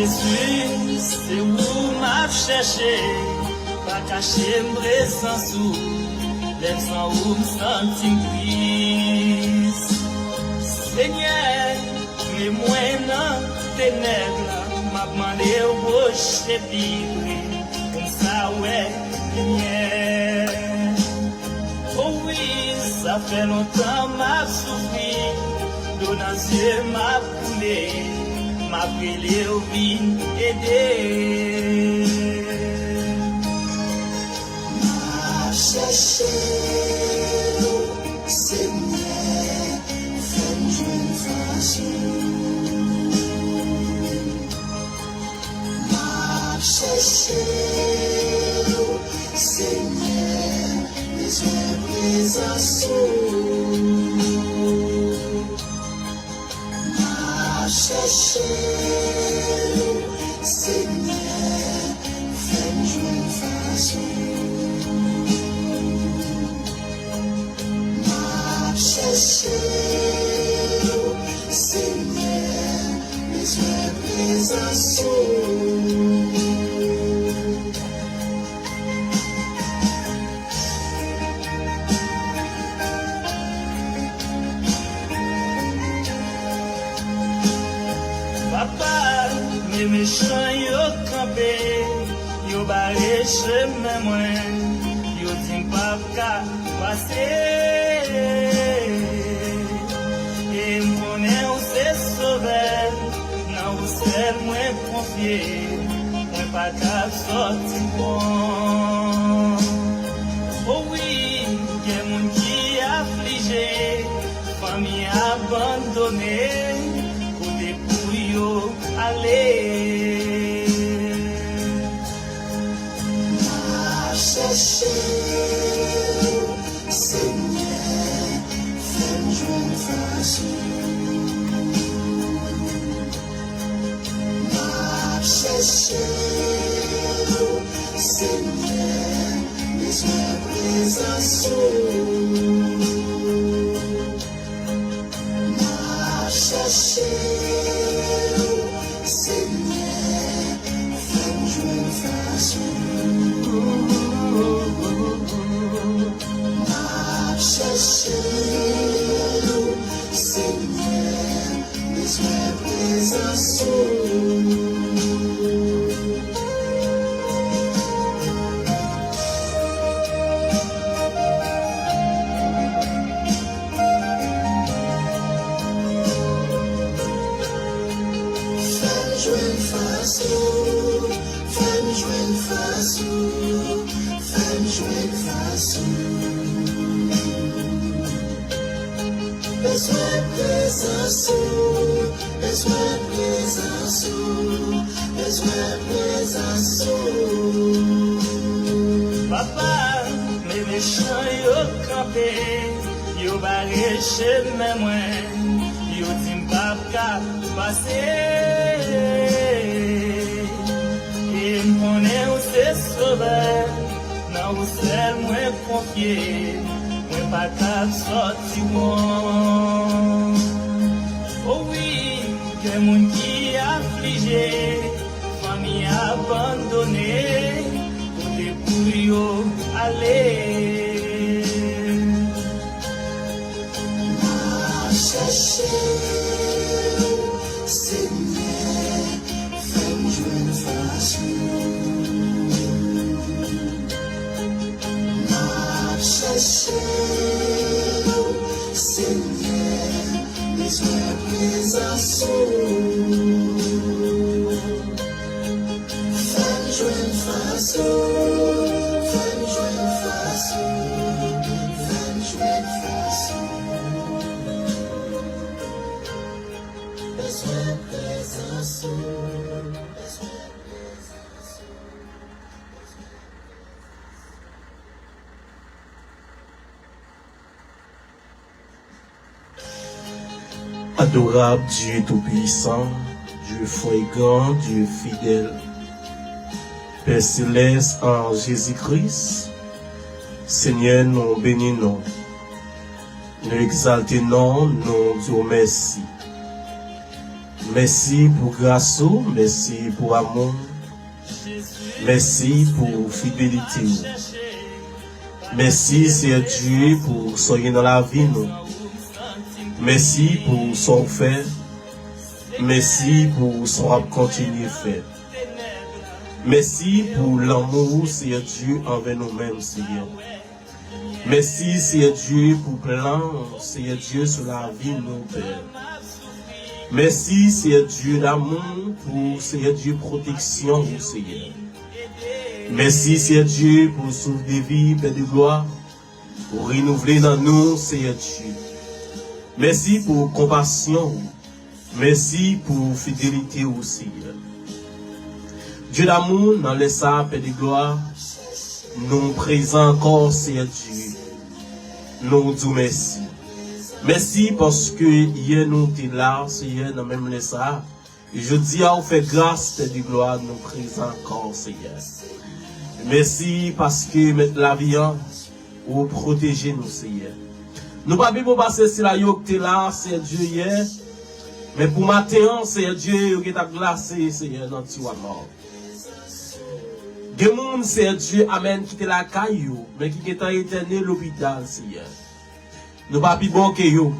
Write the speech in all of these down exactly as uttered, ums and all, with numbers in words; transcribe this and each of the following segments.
Jezi, se ou m ap chèche, pa kache m prezans ou, lè m san ou m santi m tris. Senyè, men mwen nan tenèb la, m ap mande w woche pi pre, pou m sa wè limyè. O wi, sa fè lontan m ap soufri, dlo nan zye m ap koule, m ap rele w vin ede. M ap chèche w, Senyè, fè m jwenn fas ou. M ap chèche w, Senyè, bezwen prezans ou. M ap chèche w, Senyè, fè m jwenn fas ou. M ap chèche w, Senyè, bezwen prezans ou. Papa, men mechan yo kanpe, yo bare chemen mwen, yo di m p ap ka pase. E m konnen w se Sovè, nan ou sèl mwen konfye, mwen pa ka sòti bon. O wi, gen moun ki aflije, fanmi abandone, kote pou yo ale. M ap chèche w, Senyè, fè m jwenn fas ou. M ap chèche w, Senyè, bezwen prezans ou. M ap chèche w, Senyè, fè m jwenn fas ou. M ap chèche w, Senyè, bezwen prezans ou. Fè m jwenn fas ou, fè m jwenn fas ou, fè m jwenn fas ou. Bezwen prezans ou, bezwen prezans ou, bezwen prezans ou. Papa, men mechan yo kanpe, yo bare chemen mwen, yo di m p ap ka pase. E m konnen w se Sovè, nan ou sèl mwen konfye, mwen pa ka sòti bon. O wi, gen moun ki aflije, fanmi abandone, kote pou yo ale. M ap chèche w, Senyè, fè m jwenn fas ou. M ap chèche w, Senyè, bezwen prezans ou. Fè m jwenn fas ou, fè m jwenn fas ou, fè m jwenn fas ou. Bezwen prezans ou, bezwen prezans ou. Adorab Dye Toupisan, Dye fre e gran, Dye fidèl, Pè Selès, an Jezi Kris, Senyè, nou beni non, nou egzalte non, nou di w mèsi. Mèsi pou gras ou, mèsi pou amou, mèsi pou fidelite ou. Mèsi, Seyè Dye, pou sa w ye nan lavi nou. Mèsi pou sa w fè. Mèsi pou sa w ap kontinye fè. Mèsi pou lanmou ou, Seyè Dye, anvè nou menm, Seyè. Mèsi, Seyè Dye, pou plan ou, Seyè Dye, sou lavi nou, Pè. Mèsi, Seyè Dye damou, pou, Seyè Dye, pwoteksyon ou, Seyè. Mèsi, Seyè Dye, pou souf de vi, Pè de glwa, ou renouvle nan nou, Seyè Dye. Mèsi pou konpasyon ou. Mèsi pou fidelite ou, Seyè. Dye damou, nan lè sa a, Pè de glwa, nou prezan ankò, Seyè Dye. Nou di w mèsi. Mèsi paske yè nou te la, Seyè, nan menm lè sa a. Jodi a, ou fè gras, Pè de glwa, nou prezan ankò, Seyè. Mèsi paske, Mèt lavi an, ou pwoteje nou, Seyè. Nou pa pi bon pase sila yo ki te la, Seyè Dye, yè. Men pou maten an, Seyè Dye, yo gentan glase, Seyè, nan tiwa mò. Gen moun, Seyè Dye, amèn, ki te lakay yo, men ki gentan entène lopital, Seyè. Nou pa pi bon ke yo.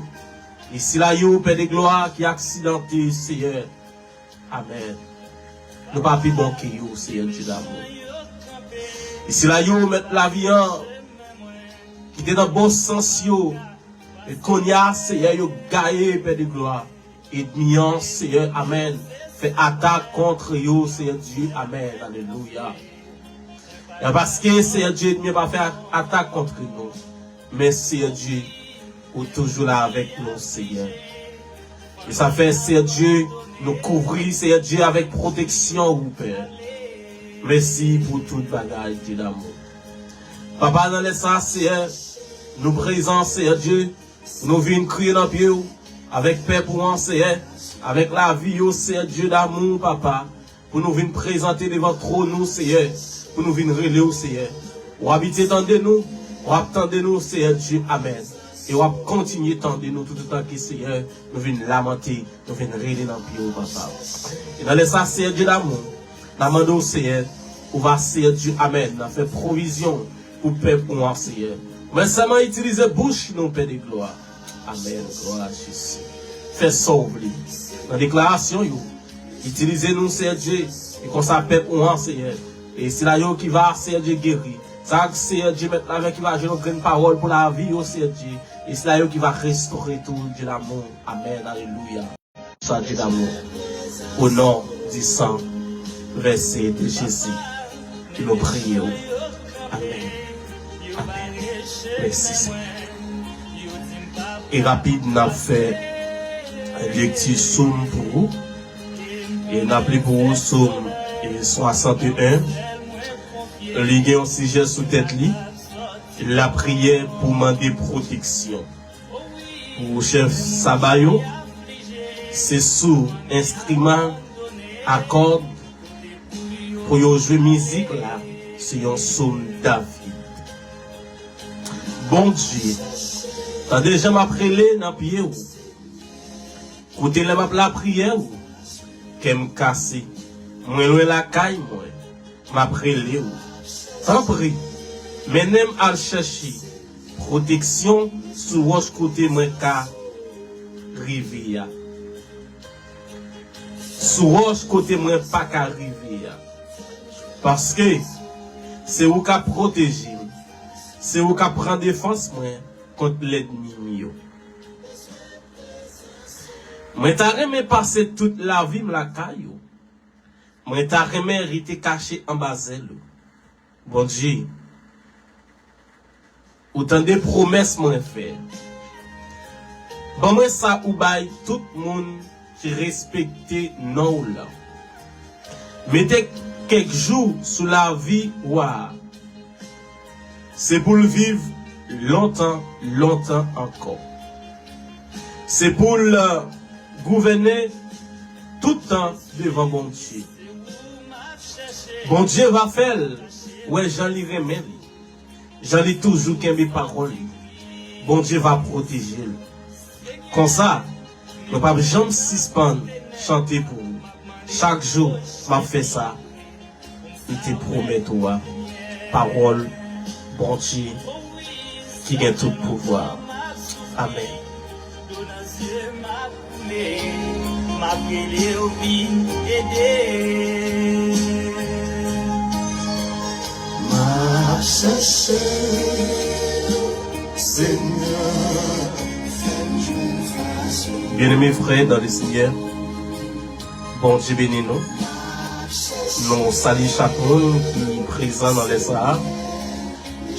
E sila yo, Pè de glwa, ki aksidante, Seyè. Amèn. Nou pa pi bon ke yo, Seyè Dye damou. E sila yo, Mèt lavi an, ki te nan bon sans yo, e kounye a, Seyè, yo gaye, Pè de glwa. Ènmi an, Seyè, amèn, fè atak kont yo, Seyè Dye, amèn, alelouya. E paske, Seyè Dye, ènmi an pa fè a-, atak kont nou, men, Seyè Dye, ou toujou la avèk nou, Seyè. E sa fè, Seyè Dye, nou kouvri, Seyè Dye, avèk pwoteksyon ou, Pè. Mèsi pou tout bagay, Dye damou. Papa, nan lè sa, Seyè, nou prezan, Seyè Dye, pou nou vin kriye nan pye w, avèk pèp ou an, Seyè, avèk lavi yo, Seyè Dye damou, Papa, pou nou vin prezante devan twòn ou, Seyè, pou nou vin rele w, Seyè. W abitye tande nou, w ap tande nou, Seyè Dye, amèn. E w ap kontinye tande nou toutotan ke, Seyè, nou vin lamante, nou vin rele nan pye w, Papa. E nan lè sa, Seyè Dye damou, n a mande w, Seyè, ou va, Seyè Dye, amèn, n a fè pwovizyon pou pèp ou an, Seyè. Men sèlman itilize bouch nou, Pè de glwa. Amèn. Glwa a Jezi. Fè sa w vle. Nan deklarasyon yo, itilize nou, Seyè Dye, e konsa pèp ou an, Seyè. E sila yo ki va, Seyè Dye, geri. Sa, Seyè Dye, Mèt lavi an ki va jwenn yon grenn pawòl pou lavi yo, Seyè Dye. E sila yo ki va restore tou, Dye damou. Amèn. Alelouya. Sa Dye damou. O non di san vèse de Jezi, ke nou priye w. Amèn. Amèn. Mèsi, Senyè. E rapid, n ap fè lekti Sòm pou ou. E n ap li pou ou Sòm, e, swasanteyen. Li gen yon sijè sou tèt li. Lapriyè pou mande pwoteksyon. Pou chèf saba yo, se sou enstriman a kòd pou yo jwe mizik la, se yon sòm David. Bondye, tande jan m ap rele nan pye w. Koute lè m ap lapriyè w. Kè m kase, mwen lwen lakay mwen. M ap rele w. Tanpri, mennen m al chèche pwoteksyon sou wòch kote mwen ka rive a. Sou wòch kote mwen pa ka rive a. Paske se ou k ap pwoteje m. Se ou k ap pran defans mwen kont lènmi m yo. Mwen ta renmen pase tout lavi m lakay ou. Mwen ta renmen rete kache anba zèl ou. Bondye, ou tande pwomès mwen fè. Ban mwen sa ou bay tout moun ki respekte non w lan. Mete kèk jou sou lavi wa a. Se pou l viv lontan, lontan ankò. Se pou l gouvène tout tan devan Bondye. Bondye va fè l wè jan li renmen li, jan li toujou kenbe pawòl li. Bondye va pwoteje l. Konsa, nou p ap janm sispann Chante pou ou. Chak jou m ap fè sa, m te pwomèt ou a. Pawòl Bondye ki gen tout pouvwa. Amèn. M ap rele w vin ede. M ap chèche w, Senyè, fè m jwenn fas ou. Byeneme frè dans le Seigneur, Bondye beni nou. Nou salye chak moun ki prezan nan lè sa a.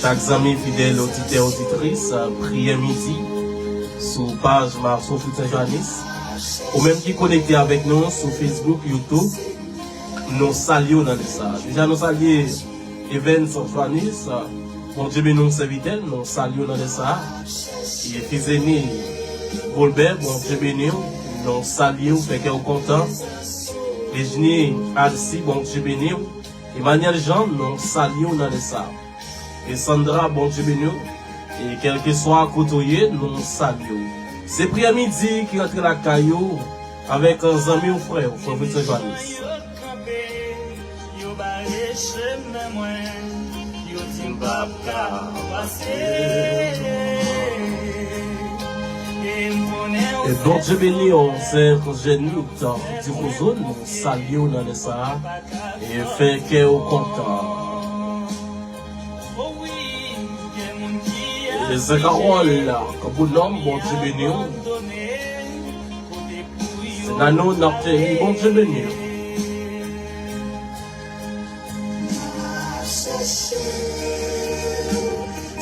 Chak zanmi fidèl oditè, oditris, Priyè Midi sou paj Marceau Fritz Saint Johannes. Ou menm ki konekte avèk nou sou Facebook, YouTube, nou salye w nan lè sa a. Deja nou salye Evens Johannes, Bondye beni w sèvitè, nou salye w nan lè sa a. E Fizeni Goulbè, Bondye beni w, nou salye w, fè kè w kontan. Ejni Alsi, Bondye beni w. Emmanuel Jean, nou salye w nan lè sa a. E Sandra, Bondye beni w. E kèlkeswa kote w ye, nou salye w. Se Priyè Midi ki rantre lakay ou avèk zanmi w, frè w, frè Fritz Johannes. Yo bare chemen mwen, yo di m p ap ka pase. E m konnen w... E Bondye beni w, sè Jenit Dikozo, nou salye w nan lè sa a. E fè kè w kontan. E Zè Kawòl, Kabonòm, Bondye beni w. Se nan nou n ap cheri, Bondye beni w.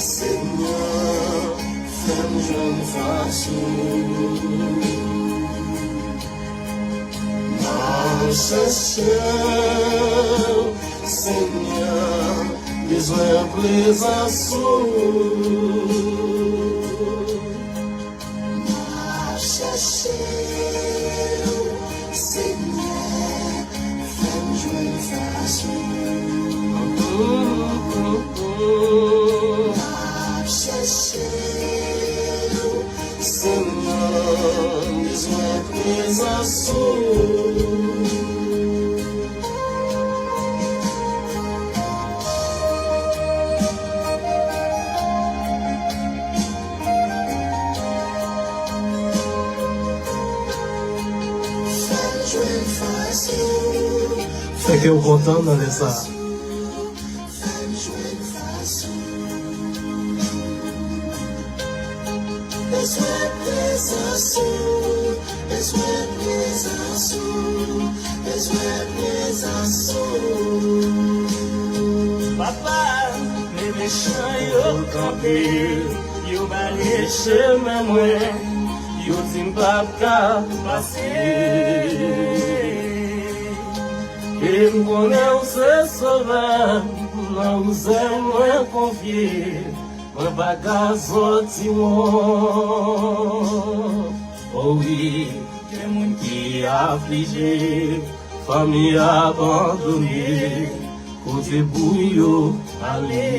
Senyè, fè m jwenn fas ou. M ap chèche w, Senyè, bezwen prezans ou. M ap chèche w, Senyè, fè m jwenn fas ou. M ap chèche w, Senyè, m bezwen prezans ou. Fè kè w kontan nan lè sa a. Bezwen prezans ou, bezwen prezans ou, bezwen prezans ou. Papa, men mechan yo kanpe, yo bare chemen mwen, yo di m p ap ka pase. E m konnen w se sovè m, nan ou sèl mwen konfye, mwen pa ka sòti wont. O wi, gen moun ki aflije, fanmi abandone, kote pou yo ale?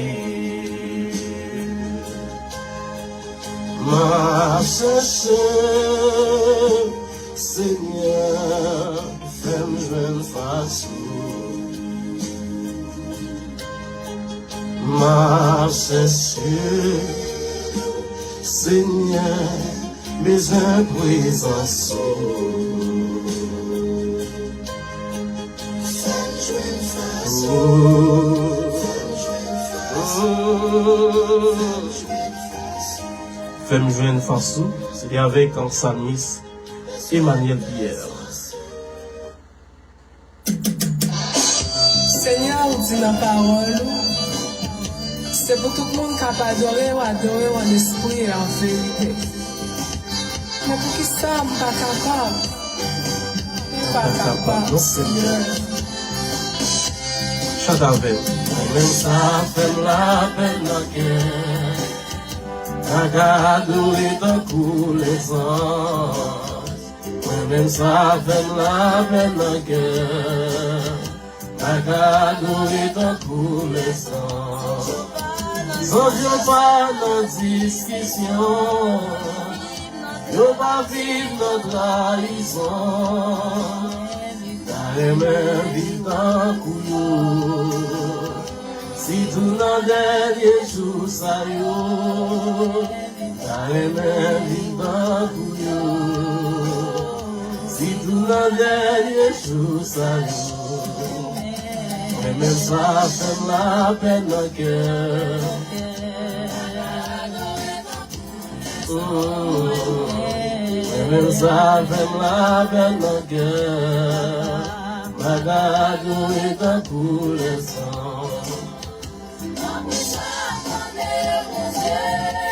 M ap chèche, Senyè, fè m jwenn fas ou. M ap chèche, Senyè, bezwen prezans ou. Fè m jwenn fas ou. Fè m jwenn fas ou. Se te avèk, an, salmis Emmanuel Pierre. Senyè, ou di nan pawòl ou, se pou tout moun k ap adore w, adore w an espri e an verite. Men poukisa m pa kapab? M pa kapab, non, Senyè. Chante avè m. Mwen menm sa fè m lapèn nan kè. Pa ka adore tankou lèzanj. Mwen menm sa fè m lapèn nan kè. Pa ka adore tankou lèzanj. Zanj yo pa nan diskisyon. Yo pa viv nan trayizon. M ta renmen viv tankou yo. Sitou nan dènye jou sa yo. M ta renmen viv tankou yo. Sitou nan dènye jou sa yo. Mwen menm sa fè m lapèn nan kè. Mwen menm sa fè m lapèn nan kè. M pa ka adore tankou lèzòm.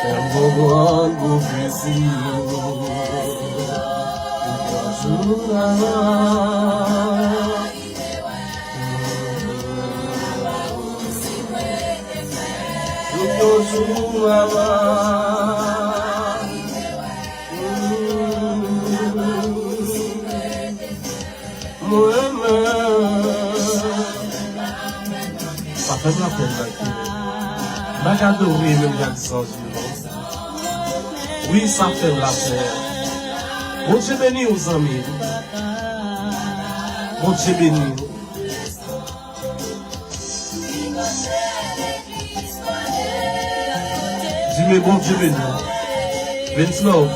Fè m konprann pwofesi yo. Tout yon jou nan Tout yon jou avan. Mwen menm. Sa fè m lapèn nan kè. M pa ka adore menm jan ak zanj yo non. Wi, sa fè m lapèn. Bondye beni w, zanmi m. Bondye beni w. Di men Bondye beni w. Vince Love.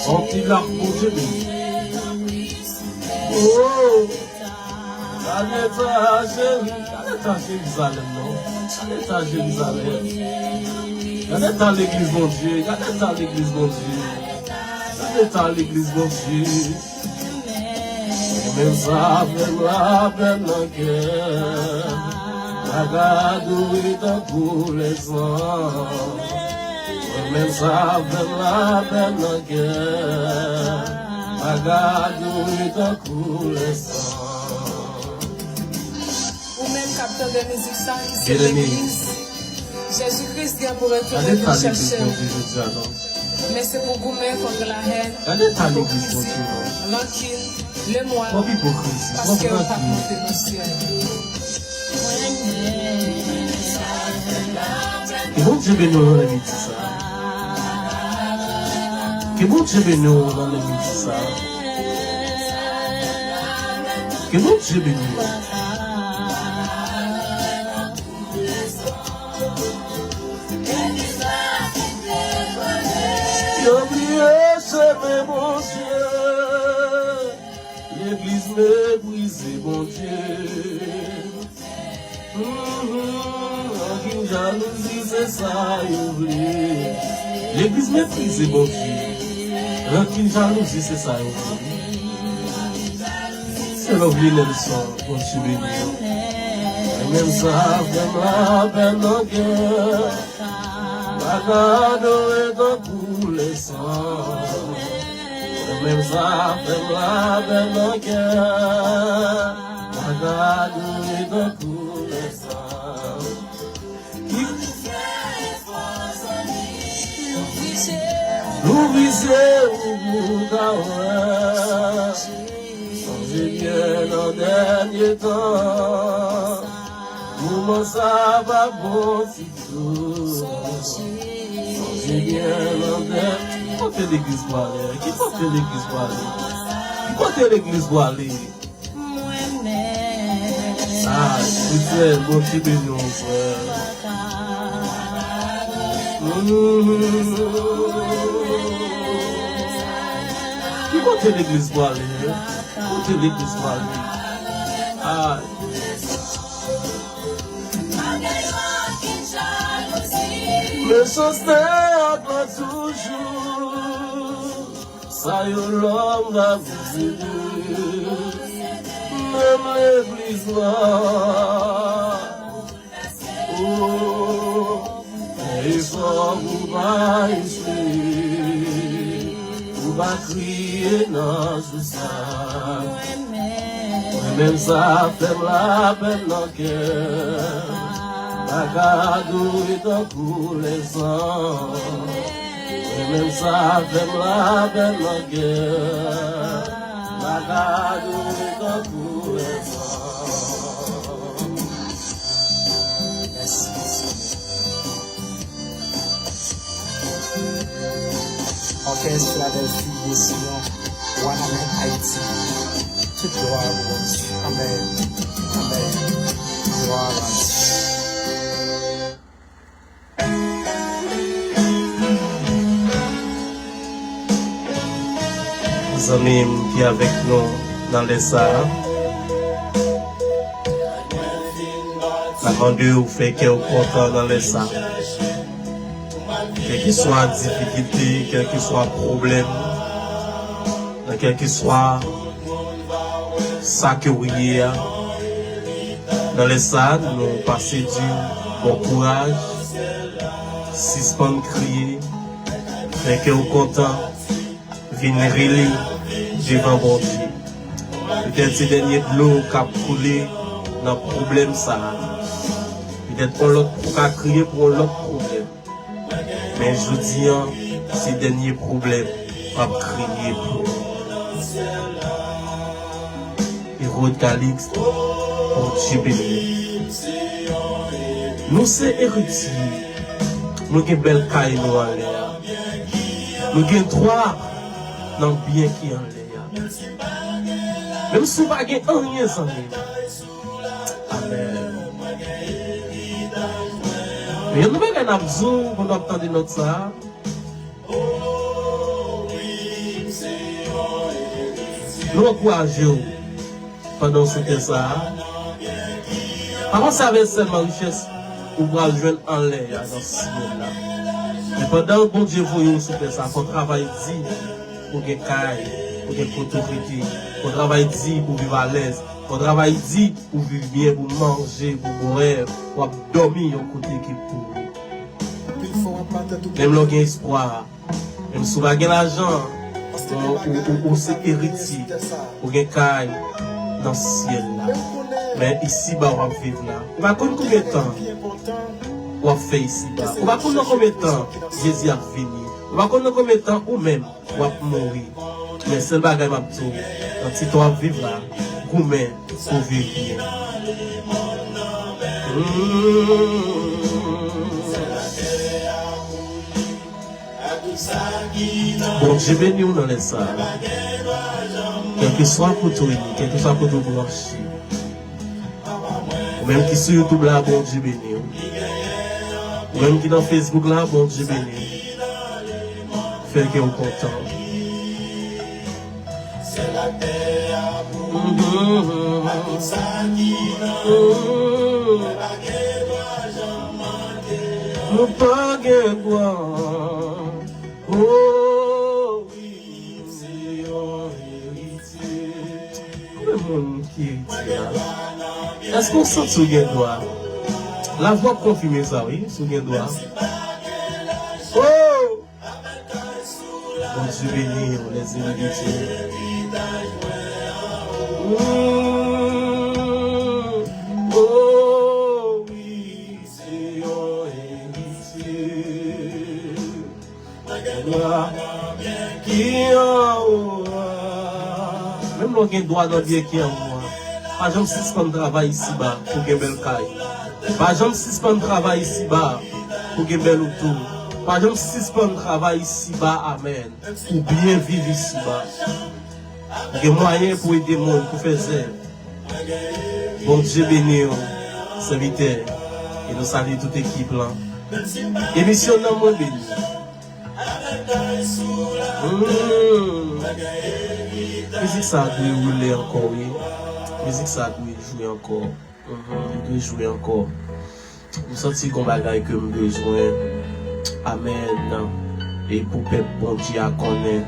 Yon ti lap Bondye beni w. Oh, gade ta cheri, gade ta Jerizalèm non. Gade ta Jerizalèm. Gade ta legliz Bondye, gade ta legliz Bondye. Gade ta legliz Bondye. Mwen menm sa fè m lapèn nan kè. M pa ka adore tankou lèzòm. Mwen menm sa fè m lapèn nan kè. M pa ka adore tankou lèzòm. Ou menm k ap tande mizik sa ki se legliz, Jezi Kris gen pou retounen vin chèche w. Men se pou goumen kont lahèn, ipokrizi, rankin, lemwa, paske yo p ap monte nan syèl. Ke Bondye beni w nan midi sa. Ke Bondye beni w nan midi sa. Ke Bondye beni w. Yo bliye chemen Bondye. Legliz meprize Bondye. Mhm, rankin, jalouzi, se sa yo vle. Legliz meprize Bondye. Rankin, jalouzi, se sa yo vle. Se Lovely Nelson, Bondye beni w. Mwen menm sa fè m lapèn nan kè. Pa ka adore tankou lèzòm. Mwen menm sa fè m lapèn nan kè. Pa ka adore tankou lèzòm. Louvri zye w pou w ka wè. Sonje byen nan dènye tan. Moman sa pa bon ditou. Sonje byen nan dènye. Ki kote legliz pwale? Ki kote legliz pwale? Ki kote legliz pwale? Mwen menm. Ah, frè, Bondye beni w, frè. Mm. Ki kote legliz pwale? Ki kote legliz pwale? Ah. Mechanste ak lòt toujou. Sa yo lòm va posede. Menm legliz la. Oh, fè efò pou pa echwe. Pou pa kriye nan jou sa. Mwen menm sa fè m lapèn nan kè. M pa ka adore tankou lèzòm. Mwen menm sa fè m lapèn nan kè. M pa ka adore tankou lèzòm. Mèsi, Senyè. An Kè Filadèlfi, Siyon, Wanament, Ayiti. Tout glwa pou Bondye. Amèn. Amèn. Glwa a Dye. Zanmi m ki avèk nou nan lè sa a, n ap mande w fè kè w kontan nan lè sa a. Kèlkeswa difikilte, kèlkeswa pwoblèm, nan kèlkeswa sa ke w ye a, nan lè sa a, nou pase di w bon kouraj, sispann kriye, fè kè w kontan, vin rele devan Bondye. Petèt se dènye dlo k ap koule nan pwoblèm sa a. Petèt yon lòt, ou ka kriye pou yon lòt pwoblèm. Men jodi a, se dènye pwoblèm w ap kriye pou. Erod Calixte, Bondye beni w. Nou se eritye. Nou gen bèl kay nou anlè a. Nou gen dwa nan byen ki anlè a. Menm si w pa gen anyen, zanmi m. Amèn. Men yon bagay n ap di w pandan w ap tande nòt sa a. Nou ankouraje w pandan w sou tè sa a. Pa panse avèk sèlman richès ou pral jwenn anlè a nan syèl la. Men pandan Bondye voye w sou tè sa a, fò w travay di pou w gen kay, pou w gen kote w rete. Fò w travay di pou w viv alèz. Fò w travay di pou w viv byen, pou w manje, pou w bwè, pou w ap dòmi yon kote ki pou ou. Menm lè w gen espwa, menm si w pa gen lajan, ou, ou, ou, ou se eritye, ou gen kay nan syèl la. Men isiba w ap viv la. Ou pa konn konbyen tan w ap fè isiba. Ou pa konn nan konbyen tan Jezi ap vini. Ou pa konn nan konbyen tan ou menm w ap mouri. Men sèl bagay m ap di w, nan ti tan w ap viv la, goumen pou w viv byen. Mm. Bondye beni w nan lè sa a. Kèlkeswa kote w ye, kèlkeswa kote w branche. Ou menm ki sou YouTube la, Bondye beni w. Ou menm ki nan Facebook la, Bondye beni w. Fè kè w kontan. Nou pa gen dwa. Oh, wi, se yon eritye. Konbyen moun ki eritye la? Èske w santi w gen dwa? Lavi w ap konfime sa, wi, si w gen dwa. Oh! Bondye beni w, les élus de Dieu. Mm. Oh, wi, se yon eritye. Menm lè w gen dwa nan byen ki anwo a, pa janm sispann travay isiba pou gen bèl kay. Pa janm sispann travay isiba pou gen bèl oto. Pa janm sispann travay isiba, amèn, pou byen viv isiba. Ou gen mwayen pou ede moun, pou fè zèv. Bondye beni w, sèvitè. E nou salye tout ekip lan. Emisyon nan mwen beni. Mm. Mizik sa dwe woule ankò, wi. Mizik sa dwe jwe ankò. Mhm, li dwe jwe ankò. M santi gon bagay ke m bezwen. Amèn. E pou pèp Bondye a konnen.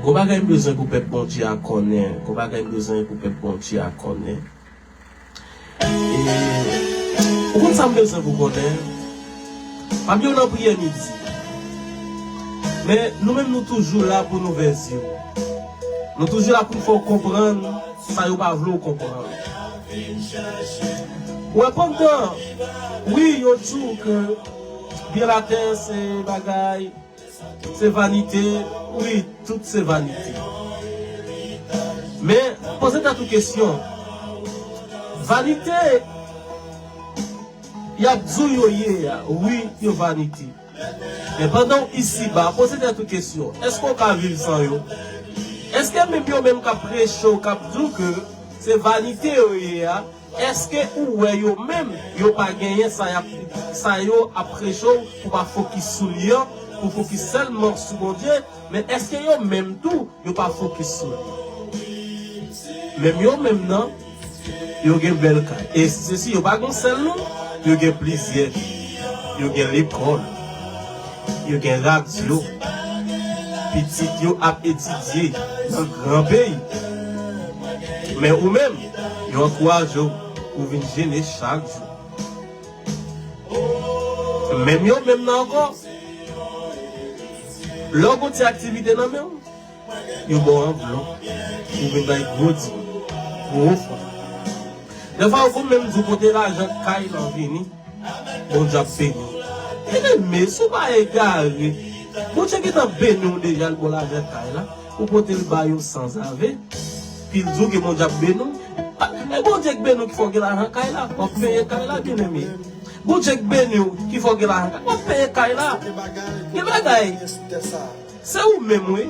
Gon bagay m bezwen pou pèp Bondye a konnen. Gon bagay m bezwen pou pèp Bondye a konnen. E, ou konn sa m bezwen pou konnen? Pa bliye w nan priyè midi. Men nou menm nou toujou la pou n ouvè zye w. Nou toujou la pou n fè w konprann sa yo pa vle w konprann. Ou wè pandan, wi, yo di w ke byen latè se bagay, se vanite, wi, tout se vanite. Men, poze tèt ou kesyon. Vanite, y ap di w yo ye a, wi, yo vanite. Men pandan w isiba, poze tèt ou kesyon, èske w ka viv san yo? Èske menm yo menm k ap preche w, k ap di w ke se vanite yo ye a, èske ou wè yo menm, yo pa genyen sa y ap, sa yo ap preche w, pou pa fokis sou li an, pou fokis sèlman sou Bondye, men èske yo menm tou, yo pa fokis sou li? Menm yo menm nan, yo gen bèl kay. E se si yo pa gen sèl non, yo gen plizyè. Yo gen lekòl, yo gen radyo, pitit yo ap etidye nan gran peyi. Men ou menm, yo ankouraje w pou w vin jene chak jou. Menm yo menm nan ankò, lè w gon ti aktivite nan men w, yo ba w anvlòp, ou vin bay gwo dim, gwo ofrann. Defwa, ou konn menm di w pote lajan kay lan vini, Bondye ap beni w. Byeneme, si w pa egare, Bondye gentan beni w deja, l ba w lajan kay la, ou pote l ba yo sanzave, pi l di w ke Bondye ap beni w. E Bondye k beni w ki fè w gen lajan kay la, w ap peye kay la, byeneme. Bondye k beni w ki fè w gen lajan kay, w ap peye kay la. Gen bagay. Se ou menm, wi.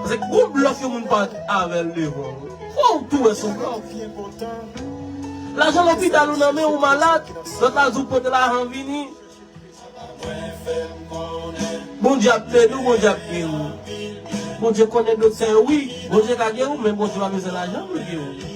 Paske gon blòf yon moun parèt avè l devan w. Fò w tou wè se yon blòf. Lajan lopital ou nan men w, ou malad, lòt la di w pote lajan vini. Bondye ap beni w, Bondye ap geri w. Bondye konnen doktè yo, wi. Bondye ka geri w, men Bondye pa bezwen lajan pou l geri w.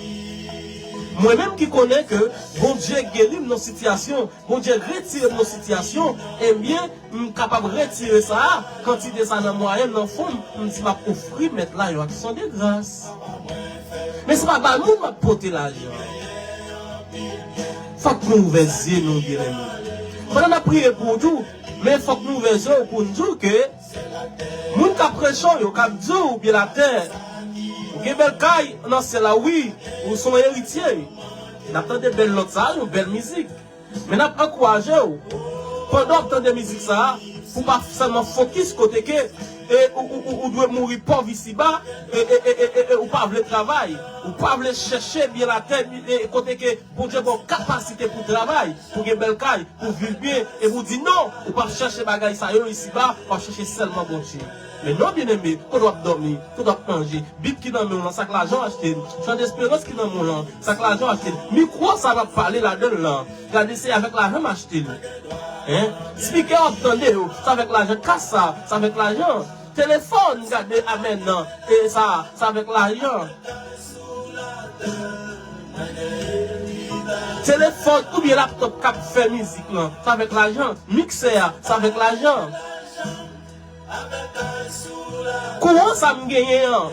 Mwen menm ki konnen ke Bondye geri m nan sitiyasyon, Bondye retire m nan sitiyasyon, ebyen, m kapab retire sa a, kantite sa a nan mwayen m, nan fon m, m di m ap ofri Mèt la yon aksyon de gras. Men se pa ba moun m ap pote lajan. Fòk nou ouvè zye nou, byeneme. Pandan n ap priye pou ou tou, men fòk nou ouvè zye w pou n di w ke moun k ap preche w yo, k ap di w byen latè, ou gen bèl kay nan syèl la, wi, ou se yon eritye. N ap tande bèl nòt sa a, yon bèl mizik. Men n ap ankouraje w, pandan w ap tande mizik sa a, pou w pa sèlman fokis kote ke e, ou, ou, ou, ou dwe mouri pòv isiba, e, e, e, e, e, e ou pa vle travay, ou pa vle chèche byen latè, e, kote ke Bondye ba w kapasite pou travay, pou gen bèl kay, pou viv byen, epi w di non, ou p ap chèche bagay sa yo isiba, w ap chèche sèlman Bondye. Men non, byeneme, kote w ap dòmi, kote w ap manje, bib ki nan men w lan, sa k lajan w achte l, chan desperans ki nan men w lan, sa k lajan w achte l, mikwo sa w ap pale ladan l lan, gade se avèk lajan m achte l. Hein? Spikè w ap tande yo, sa avèk lajan, kas sa, sa avèk lajan. Telefòn, gade amèn nan, e sa, sa avèk lajan. Telefòn oubyen laptòp k ap fè mizik lan, sa avèk lajan. Miksè a, sa avèk lajan. Kouran sa m genyen an,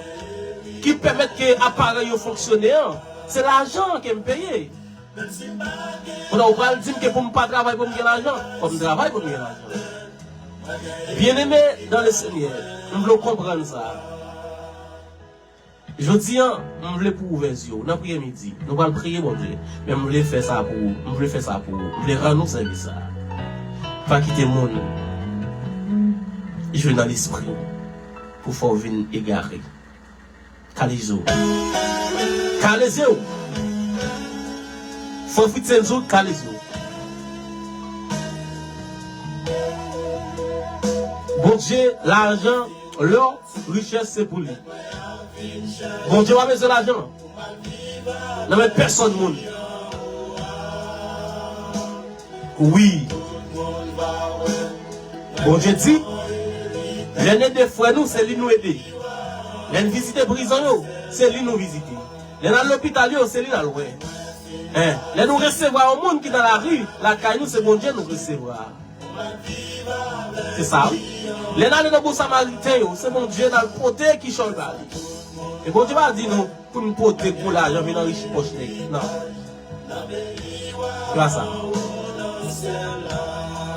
ki pèmèt ke aparèy yo fonksyone an, se lajan ke m peye. Kounye a ou pral di m ke pou m pa travay pou m gen lajan, fò m travay pou m gen lajan. Byeneme dan le Senyè, m vle w konprann sa. Jodi a, m vle pou w ouvè zye w. N ap priye midi. Nou pral priye Bondye. Men m vle fè sa pou ou. M vle fè sa pou ou. M vle rann ou sèvis sa. Pa kite moun jwe nan lespri w pou fè w vin egare. Kale zye w. Kale zye w. Frè Fritz Enzo, kale zye w. Bondye, lajan, lò, richès se pou li. Bondye pa bezwen lajan nan men pèsòn moun. Wi. Bondye di, lè n ede frè nou, se li nou ede. Lè n vizite prizon yo, se li nou vizite. Lè n al lopital yo, se li n al wè. Hein, lè nou resevwa yon moun ki nan lari, lakay nou, se Bondye nou resevwa. Se sa, wi. Lè n ale nan bon samariten yo, se Bondye n al pote kichòy ba li. E Bondye pa di nou pou n pote gwo lajan vin anrichi pòch nèg. Non. Se pa sa.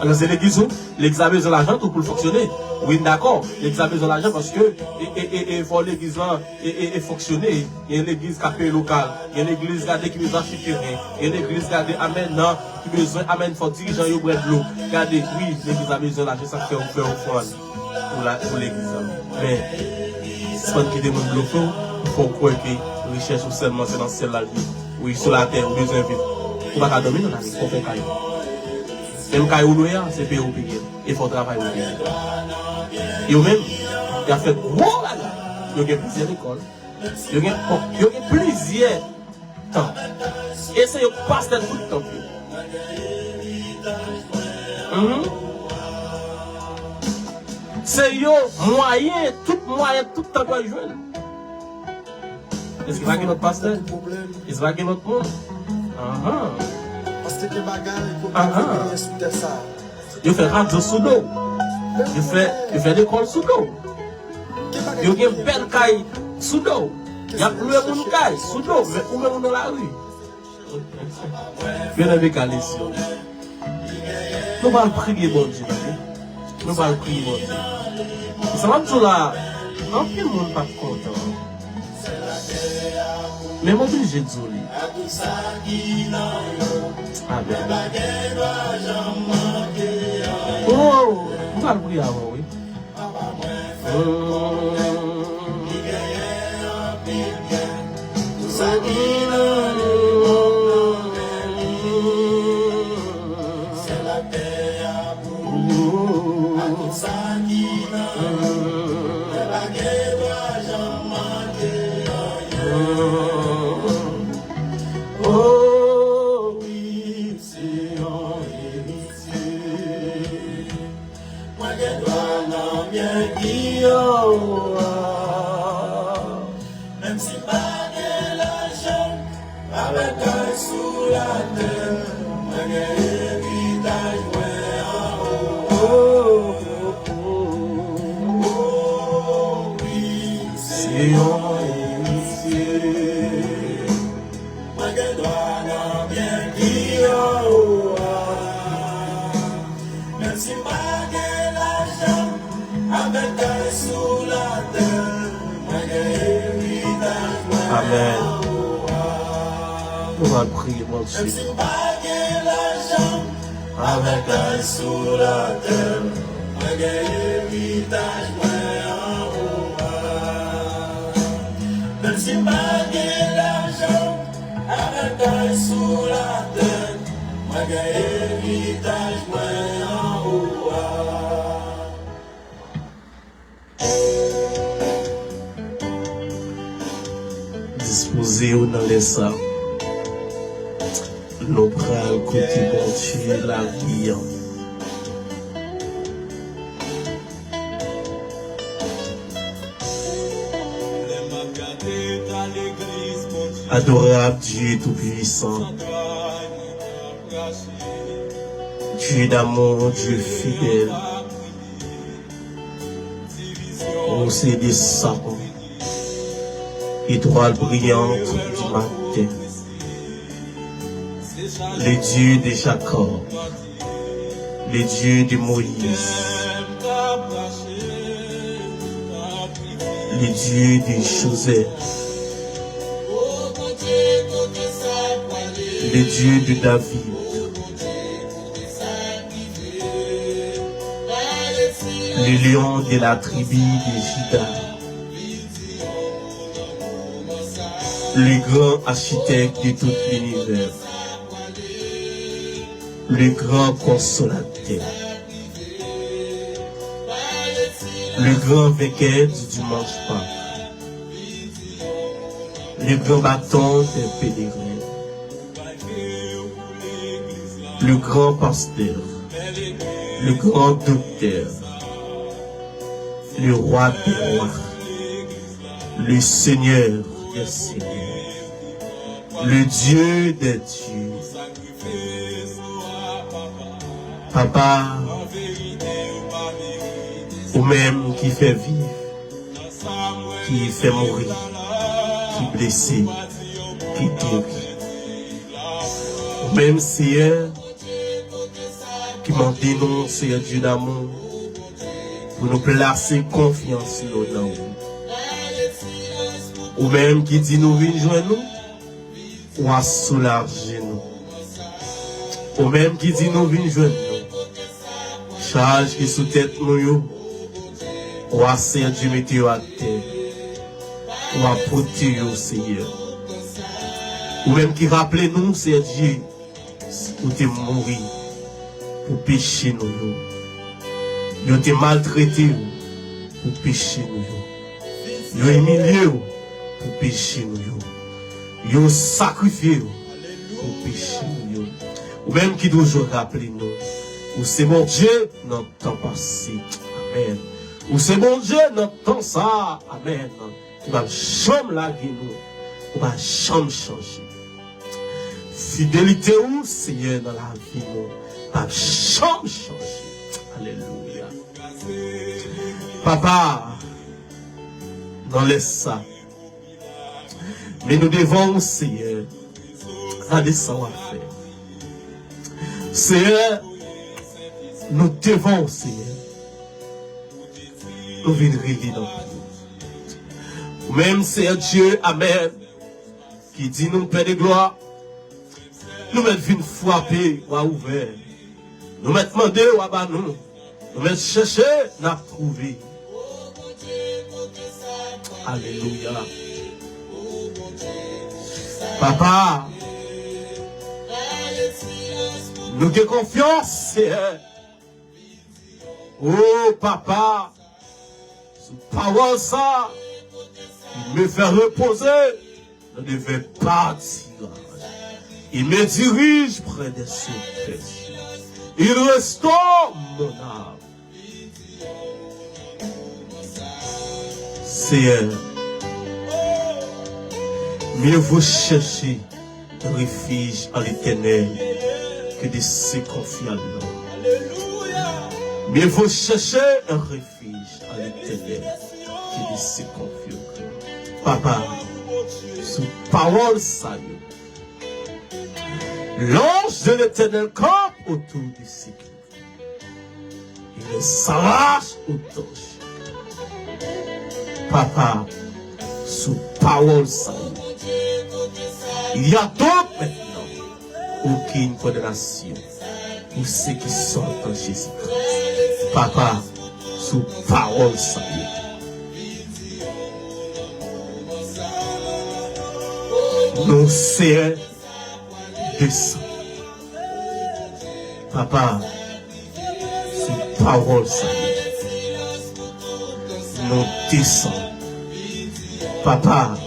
Alò, se legliz ou? Legliz la bezwen lajan tou pou l fonksyone. Wi, m dakò. Legliz la bezwen lajan paske e, e, e, e fò legliz lan e, e, e fonksyone. Gen legliz k ap peye lokal. Gen legliz gade ki bezwen achte teren. Gen legliz gade amèn nan ki bezwen amèn fò dirijan yo bwè dlo. Gade, wi, legliz la bezwen lajan, sa k fè ou fè ofrann pou la, pou legliz la. Men, sispann kite moun blofe w, pou fè w kwè ke richès ou sèlman se nan syèl la l ye. Wi, sou latè, ou bezwen viv. Ou pa ka dòmi nan latè, fò w fè kay. Menm kay ou lwe a, se peye w peye l. E fè w travay pou w peye l. Yo menm, y ap fè gwo bagay. Yo gen plizyè lekòl. Yo gen, bon, yo gen plizyè tanp. E se yo k pastè tout tanp yo. Mhm. Se yo mwayen, tout mwayen, tout tanp yo al jwenn. Èske pa gen lòt pastè? Èske pa gen lòt moun? Ahan. Paske gen bagay pou genyen sou tè sa. Yo fè radyo sou do w. Yo fè, yo fè lekòl sou do w. Yo gen bèl kay sou do w. Y ap lwe moun kay sou do w, men ou menm ou nan lari. Byeneme, Kalisyon. Nou pral priye Bondye, tande. Nou pral priye Bondye. E sa m ap di w la, anpil moun p ap kontan. Men m oblije di w li. Amèn. Oh, m pral priye avè w, wi. Oh, wi, se yon eritye. Mwen gen dwa nan byen ki anwo a. Menm si m pa gen lajan, avèk kay sou latè, mwen gen eritaj mwen anwo a. Oh, oh, oh, oh, wi, se yon eritye. Mwen gen dwa nan byen ki anwo a. Menm si m pa gen lajan, avèk kay sou latè, mwen gen eritaj mwen anwo a. Amèn. Nou pral priye Bondye. Menm si m pa gen lajan, avèk kay sou latè, mwen gen eritaj mwen anwo a. Menm si m pa gen lajan, avèk kay sou latè, mwen gen eritaj mwen anwo a. Dispoze w nan lè sa. Nou pral koute Bondye lavi an. Adorab Dye Toupisan, Dye damou, Dye fidèl, ou se de sa. Étoile brillante du matin, le Dieu de Jacob, le Dieu de Moïse, le Dieu de Joseph, le Dieu de David, le lion de la tribu de Juda, le grand architecte de tout l'univers, le grand consolateur, le grand vainqueur du dimanche Pâques, le grand bâton des pèlerins, le grand pasteur, le grand docteur, le roi des rois, le Seigneur des seigneurs, le Dieu des dieux. Papa, ou menm ki fè viv, ki fè mouri, ki blese, ki geri. Ou menm, Seyè, ki mande nou, Seyè Dye damou, pou nou plase konfyans nou nan ou. Ou menm ki di nou vin jwenn ou, w a soulaje nou. Ou menm ki di nou vin jwenn nou, chaj ki sou tèt nou yo, w a, Seyè Dye, mete yo atè. W a pote yo, Seyè. Ou menm ki raple nou, Seyè Dye, ou te mouri. pou peche nou yo. Yo te maltrete w pou peche nou yo. Yo imilye w pou peche nou yo. Yo sakrifye w pou peche nou yo. Ou menm ki toujou raple nou, ou se Bondye nan tan pase. Amèn. Ou se Bondye nan tan sa. Amèn. Ou p ap janm lage nou. Ou pa janm chanje. Fidelite ou, Seyè, nan lavi nou p ap janm chanje. Alelouya. Papa, nan lè sa, men nou devan ou, Seyè. Gade sa w ap fè. Seyè, nou devan ou, Seyè. Nou vin rele nan pye. Ou menm, Seyè Dye, amèn, ki di nou, Pè de glwa, nou mèt vin frape, w a ouvè. Nou mèt mande, w a ba nou. Nou mèt chèche, n ap twouve. Alelouya. Papa, nou gen konfyans, Seyè. O Papa, sou pawòl sa, il me fait reposer dans de verts pâturages. Il me dirige près des eaux paisibles. Il restaure mon âme. Seyè, mieux vaut chercher un refuge en l'Éternel que de se confier à l'homme. Mieux vaut chercher un refuge en l'Éternel que de se confier au Papa, sou pawòl sa yo. L'ange de l'Éternel campe autour de ceux qui le craignent. Il les arrache aux torchons. Papa, sou pawòl sa yo, il y a donc maintenant aucune condamnation pour ceux qui sont en Jésus-Christ. Papa, sou pawòl sa yo, nou, Seyè, desann. Papa, sou pawòl sa yo, nou desann. Papa,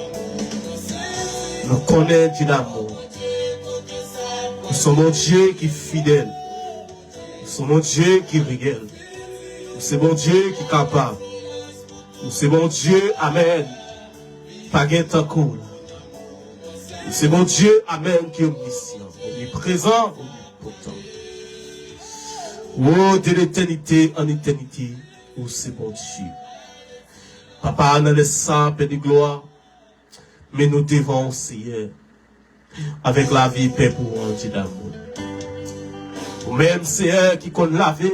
nou konnen Dye damou. Ou se Bondye ki fidèl. Ou se Bondye ki reyèl. Ou se Bondye ki kapab. Ou se Bondye, amèn. Pa gen tankou w la. Ou se Bondye, amèn, ki omnisyan, omniprezan, omnipotan. O, de letènite an etènite, ou se Bondye. Papa, nan lè sa, Pè de glwa, men nou devan w, Seyè, avèk lavi pèp ou an, Dye damou. Ou menm, Seyè, ki konn lave,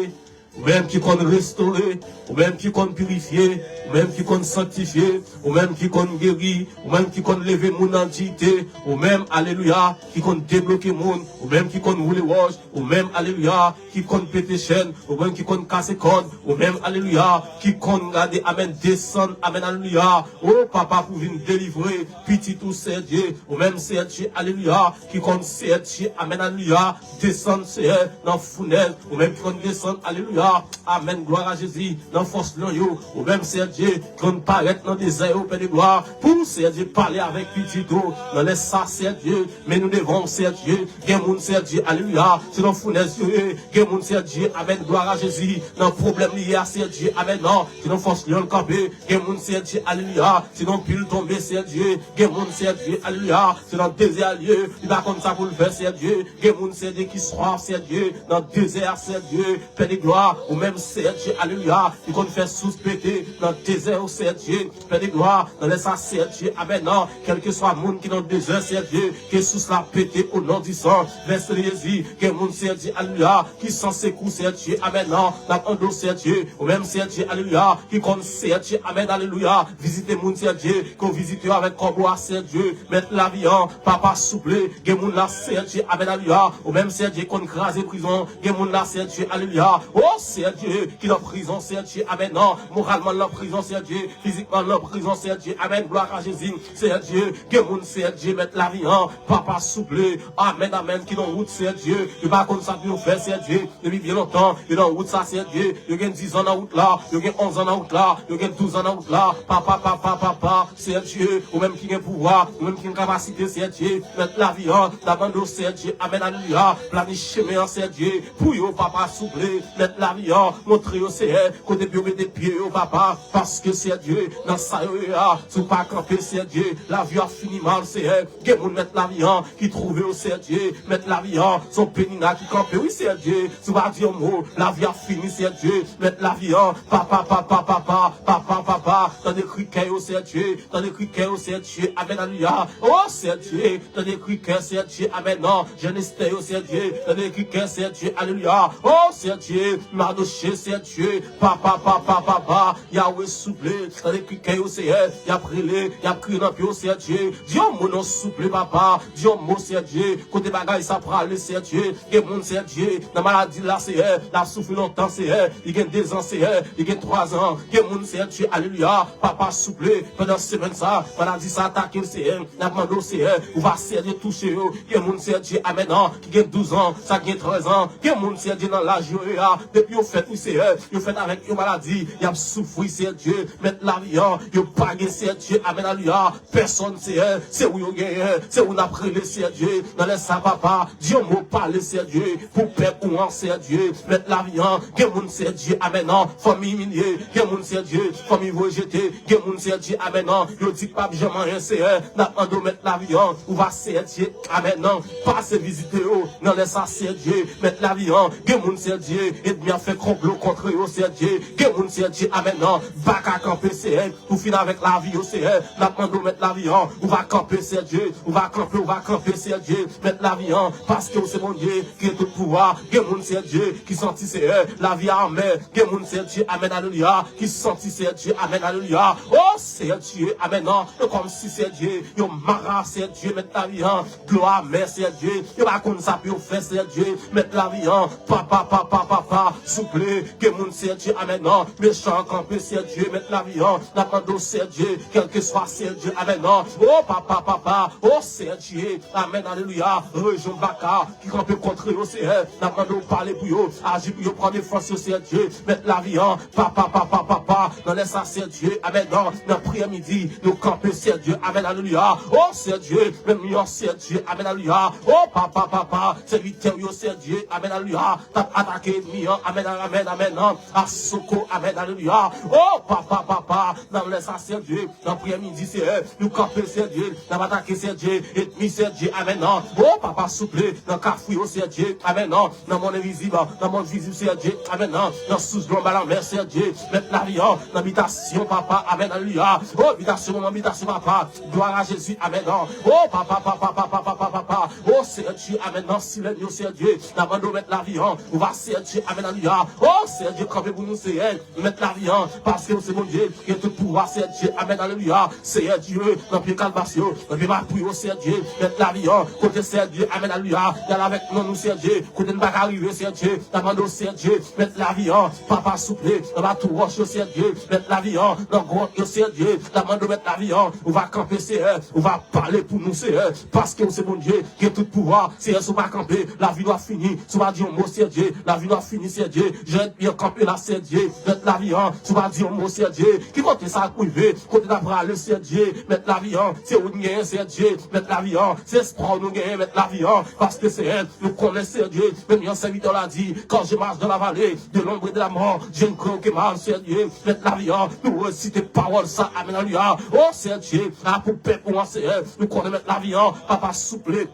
ou menm ki konn restore, ou menm ki konn pirifye, ou menm ki konn sanktifye, ou menm ki konn geri, ou menm ki konn leve moun nan diyite, ou menm, alelouya, ki konn debloke moun, ou menm ki konn woule wòch, ou menm, alelouya, ki konn pete chèn, ou menm ki konn kase kòd, ou menm, alelouya, ki konn gade, amèn, desann, amèn, alelouya, o Papa, pou vin delivre pitit ou, Seyè Dye, ou menm, Seyè Dye, alelouya, ki konn, Seyè Dye, amèn, alelouya, desann, Seyè, nan founèz, ou menm ki konn desann, alelouya, amèn, glwa a Jezi, nan fòs lyon yo, ou menm, Seyè Dye, ki konn parèt nan dezè yo, Pè de glwa, pou, Seyè Dye, pale avèk pitit ou, nan lè sa, Seyè Dye, men nou devan w, Seyè Dye, gen moun, Seyè Dye, alelouya, se nan founèz yo ye, gen moun, Seyè Dye, amèn, glwa a Jezi, nan pwoblèm li ye a, Seyè Dye, amèn, nan, se nan fòs lyon l kanpe, gen moun, Seyè Dye, alelouya, se nan pil tonbe, Seyè Dye, gen moun, Seyè Dye, alelouya, se nan dezè a l ye, li pa konn sa pou l fè, Seyè Dye, gen moun, Seyè Dye, ki swaf, Seyè Dye, nan dezè a, Seyè Dye, Pè de glwa, ou menm, Seyè Dye, alelouya, ki konn fè sous pete nan dezè yo, Seyè Dye, Pè de glwa, nan lè sa, Seyè Dye, amèn, nan, kèlkeswa moun ki nan dezè, Seyè Dye, ke sous la pete o non di san, vèse Jezi, gen moun, Seyè Dye, alelouya, ki san sekou, Seyè Dye, amèn, nan, n ap mande w, Seyè Dye, ou menm, Seyè Dye, alelouya, ki konn, Seyè Dye, amèn, alelouya, vizite moun, Seyè Dye, ke w vizite yo avèk kòbo a, Seyè Dye, mèt lavi an, Papa, souple, gen moun la, Seyè Dye, amèn, alelouya, ou menm, Seyè Dye, konn kraze prizon, gen moun la, Seyè Dye, alelouya, o, Seyè Dye, ki nan prizon, Seyè Dye, amèn, non. Moralman, l nan prizon, Seyè Dye. Fizikman, l nan prizon, Seyè Dye, amèn. Glwa a Jezi, Seyè Dye. Gen moun, Seyè Dye, mèt lavi an, papa, souple, amèn, amèn, ki nan wout, Seyè Dye. Yo pa konn sa pou yo fè, Seyè Dye. Depi byen lontan, yo nan wout sa, Seyè Dye. Yo gen diz an nan wout la, yo gen onz an nan wout la, yo gen douz an nan wout la. Papa, papa, papa, Seyè Dye, ou menm ki gen pouvwa, ou menm ki gen kapasite, Seyè Dye, mèt lavi an, n ap mande w, Seyè Dye, amèn, alelouya, planiye chemen an, Seyè Dye, pou yo, papa, souple, mèt lavi an, montre yo, Seyè, kote pou yo mete pye yo, papa, paske, Seyè Dye, nan sa yo ye a, si w pa kanpe, Seyè Dye, lavi yo ap fini mal, Seyè, gen moun mèt lavi an, ki twouve yo, Seyè Dye, mèt lavi an, se yon Penina ki kanpe, wi, Seyè Dye, si w pa di yon mo, lavi ap fini, Seyè Dye, mèt lavi an, papa, papa, papa, papa, papa, tande kri kè yo, Seyè Dye, tande kri kè yo, Seyè Dye, amèn, alelouya, o, Seyè Dye, tande kri kè, Seyè Dye, amèn, non, jèn Estè yo, Seyè Dye, tande kri kè, Seyè Dye, alelouya, o, Seyè Dye, Madoche, Seyè Dye, papa, papa, papa, Yawe, souple, tande kri kè yo, Seyè, y ap rele, y ap kriye nan pye w, Seyè Dye, di yon mo non, souple, papa, di yon mo, Seyè Dye, kote bagay sa prale, Seyè Dye, gen moun, Seyè Dye, nan maladi la, Seyè, l ap soufri lontan, Seyè, li gen dezan, Seyè, li gen twazan, gen moun, Seyè Dye, alelouya, papa, souple, pandan semèn sa, maladi sa atake l, Seyè, n ap mande w, Seyè, ou va, Seyè Dye, touche yo, gen moun, Seyè Dye, amèn, non, ki gen douz an, sa ki gen trèz an, gen moun, Seyè Dye, nan laj yo ye a, depi yo fèt, wi, Seyè, yo fèt avèk yon maladi, y ap soufri, Seyè Dye, mèt lavi an, yo pa gen, Seyè Dye, amèn, alelouya, pèsòn, Seyè, se ou yo genyen, se ou n ap rele, Seyè Dye, nan lè sa, papa, di yon mo, pale, Seyè Dye, pou pèp ou an, Seyè Dye, mèt lavi an, gen moun, Seyè Dye, amèn, non, fanmi imilye, gen moun, Seyè Dye, fanmi voye jete, gen moun, Seyè Dye, amèn, non, yo di k p ap janm anyen, Seyè, n ap mande w, mèt lavi an, ou va, Seyè Dye, amèn, non, pase vizite yo, nan lè sa, Seyè Dye, mèt lavi an, gen moun, Seyè Dye, ènmi an fè konplo kont yo, Seyè Dye, gen moun, Seyè Dye, amèn, non, pa ka kanpe, Seyè, pou fin avèk lavi yo, Seyè, n ap mande w, mèt lavi an, ou va kanpe, Seyè Dye, ou va kanpe, ou va kanpe, Seyè Dye, mèt lavi an, paske w se Bondye, ki gen tout pouvwa, gen moun, Seyè Dye, ki santi, Seyè, lavi a anmè, gen moun, Seyè Dye, amèn, alelouya, ki santi, Seyè Dye, amèn, alelouya, o, Seyè Dye, amèn, non, e kòmsi, Seyè Dye, yo mara, Seyè Dye, mèt lavi an, dlo anmè, Seyè Dye, yo pa konn sa pou yo fè, Seyè Dye, mèt lavi an, papa, papa, papa, souple, gen moun, Seyè Dye, amèn, non, mechan an kanpe, Seyè Dye, mèt lavi an, n ap mande w, Seyè Dye, kèlkeswa, Seyè Dye, amèn, non, o, papa, papa, o, Seyè Dye, amèn, alelouya, rejyon Baka, ki kanpe kont yo, Seyè, n ap mande w pale pou yo, aji pou yo, pran defans yo, Seyè Dye, mèt lavi an, papa, papa, papa, nan lè sa, Seyè Dye, amèn, non, nan priyè midi, nou kanpe, Seyè Dye, amèn, alelouya, o, Seyè Dye, menm yo, Seyè Dye, amèn, alelouya, o, papa, papa, sèvitè w yo, Seyè Dye, amèn, alelouya, t ap atake ènmi an, amèn, amèn, amèn, non, asoko, amèn, alelouya, o, papa, papa, nan lè sa, Seyè Dye, nan priyè midi, Seyè, nou kanpe, Seyè Dye, n ap atake, Seyè Dye, ènmi, Seyè Dye, amèn, non, o, papa, souple, nan kafou yo, Seyè Dye, amèn, non, nan mond envizib, nan mond vizib, Seyè Dye, amèn, non, nan sous dlo anba lanmè, Seyè Dye, mèt lavi an, nan bitasyon, papa, amèn, alelouya, o, bitasyon, manman, bitasyon, papa, glwa a Jezi, amèn, non, o, papa, papa, papa, papa, papa, o, Seyè Dye, amèn, nan silèn yo, Seyè Dye, n ap mande w, mèt lavi an, ou va, Seyè Dye, amèn, alelouya, o, Seyè Dye, kanpe pou nou, Seyè, mèt lavi an, paske w se Bondye, ki gen tout pouvwa, Seyè Dye, amèn, alelouya, Seyè Dye, nan pye kalbas yo, nan pye mapou yo, Seyè Dye, mèt lavi an, kote, Seyè Dye, amèn, alelouya, y al avèk non nou, Seyè Dye, kote n pa ka rive, Seyè Dye, n ap mande w, Seyè Dye, mèt lavi an, papa, souple, anba tou wòch yo, Seyè Dye, mèt lavi an, nan gwòt yo, Seyè Dye, n ap mande w, mèt lavi an, ou va kanpe, Seyè, ou va pale pou nou, Seyè, paske w se Bondye, gen tout pouvwa, Seyè, si w pa kanpe, lavi nou ap fini, si w pa di yon mo, Seyè Dye, lavi nou ap fini, Seyè Dye, jan ènmi an kanpe la, Seyè Dye, mèt lavi an, si w pa di yon mo, Seyè Dye, ki kote sa ap rive, kote n ap prale, Seyè Dye, mèt lavi an, se ou n genyen, Seyè Dye, mèt lavi an, se espwa w nou genyen, mèt lavi an, paske, Seyè, nou konnen, Seyè Dye, menm jan sèvitè w la di, quand je marche dans la vallée de l'ombre et de la mort, je ne crains aucun mal, Seyè Dye, mèt lavi an, nou resite pawòl sa, amèn, alelouya, o Seyè Dye, a pou pèp ou an, Seyè, nou konnen, mèt lavi an, papa, souple,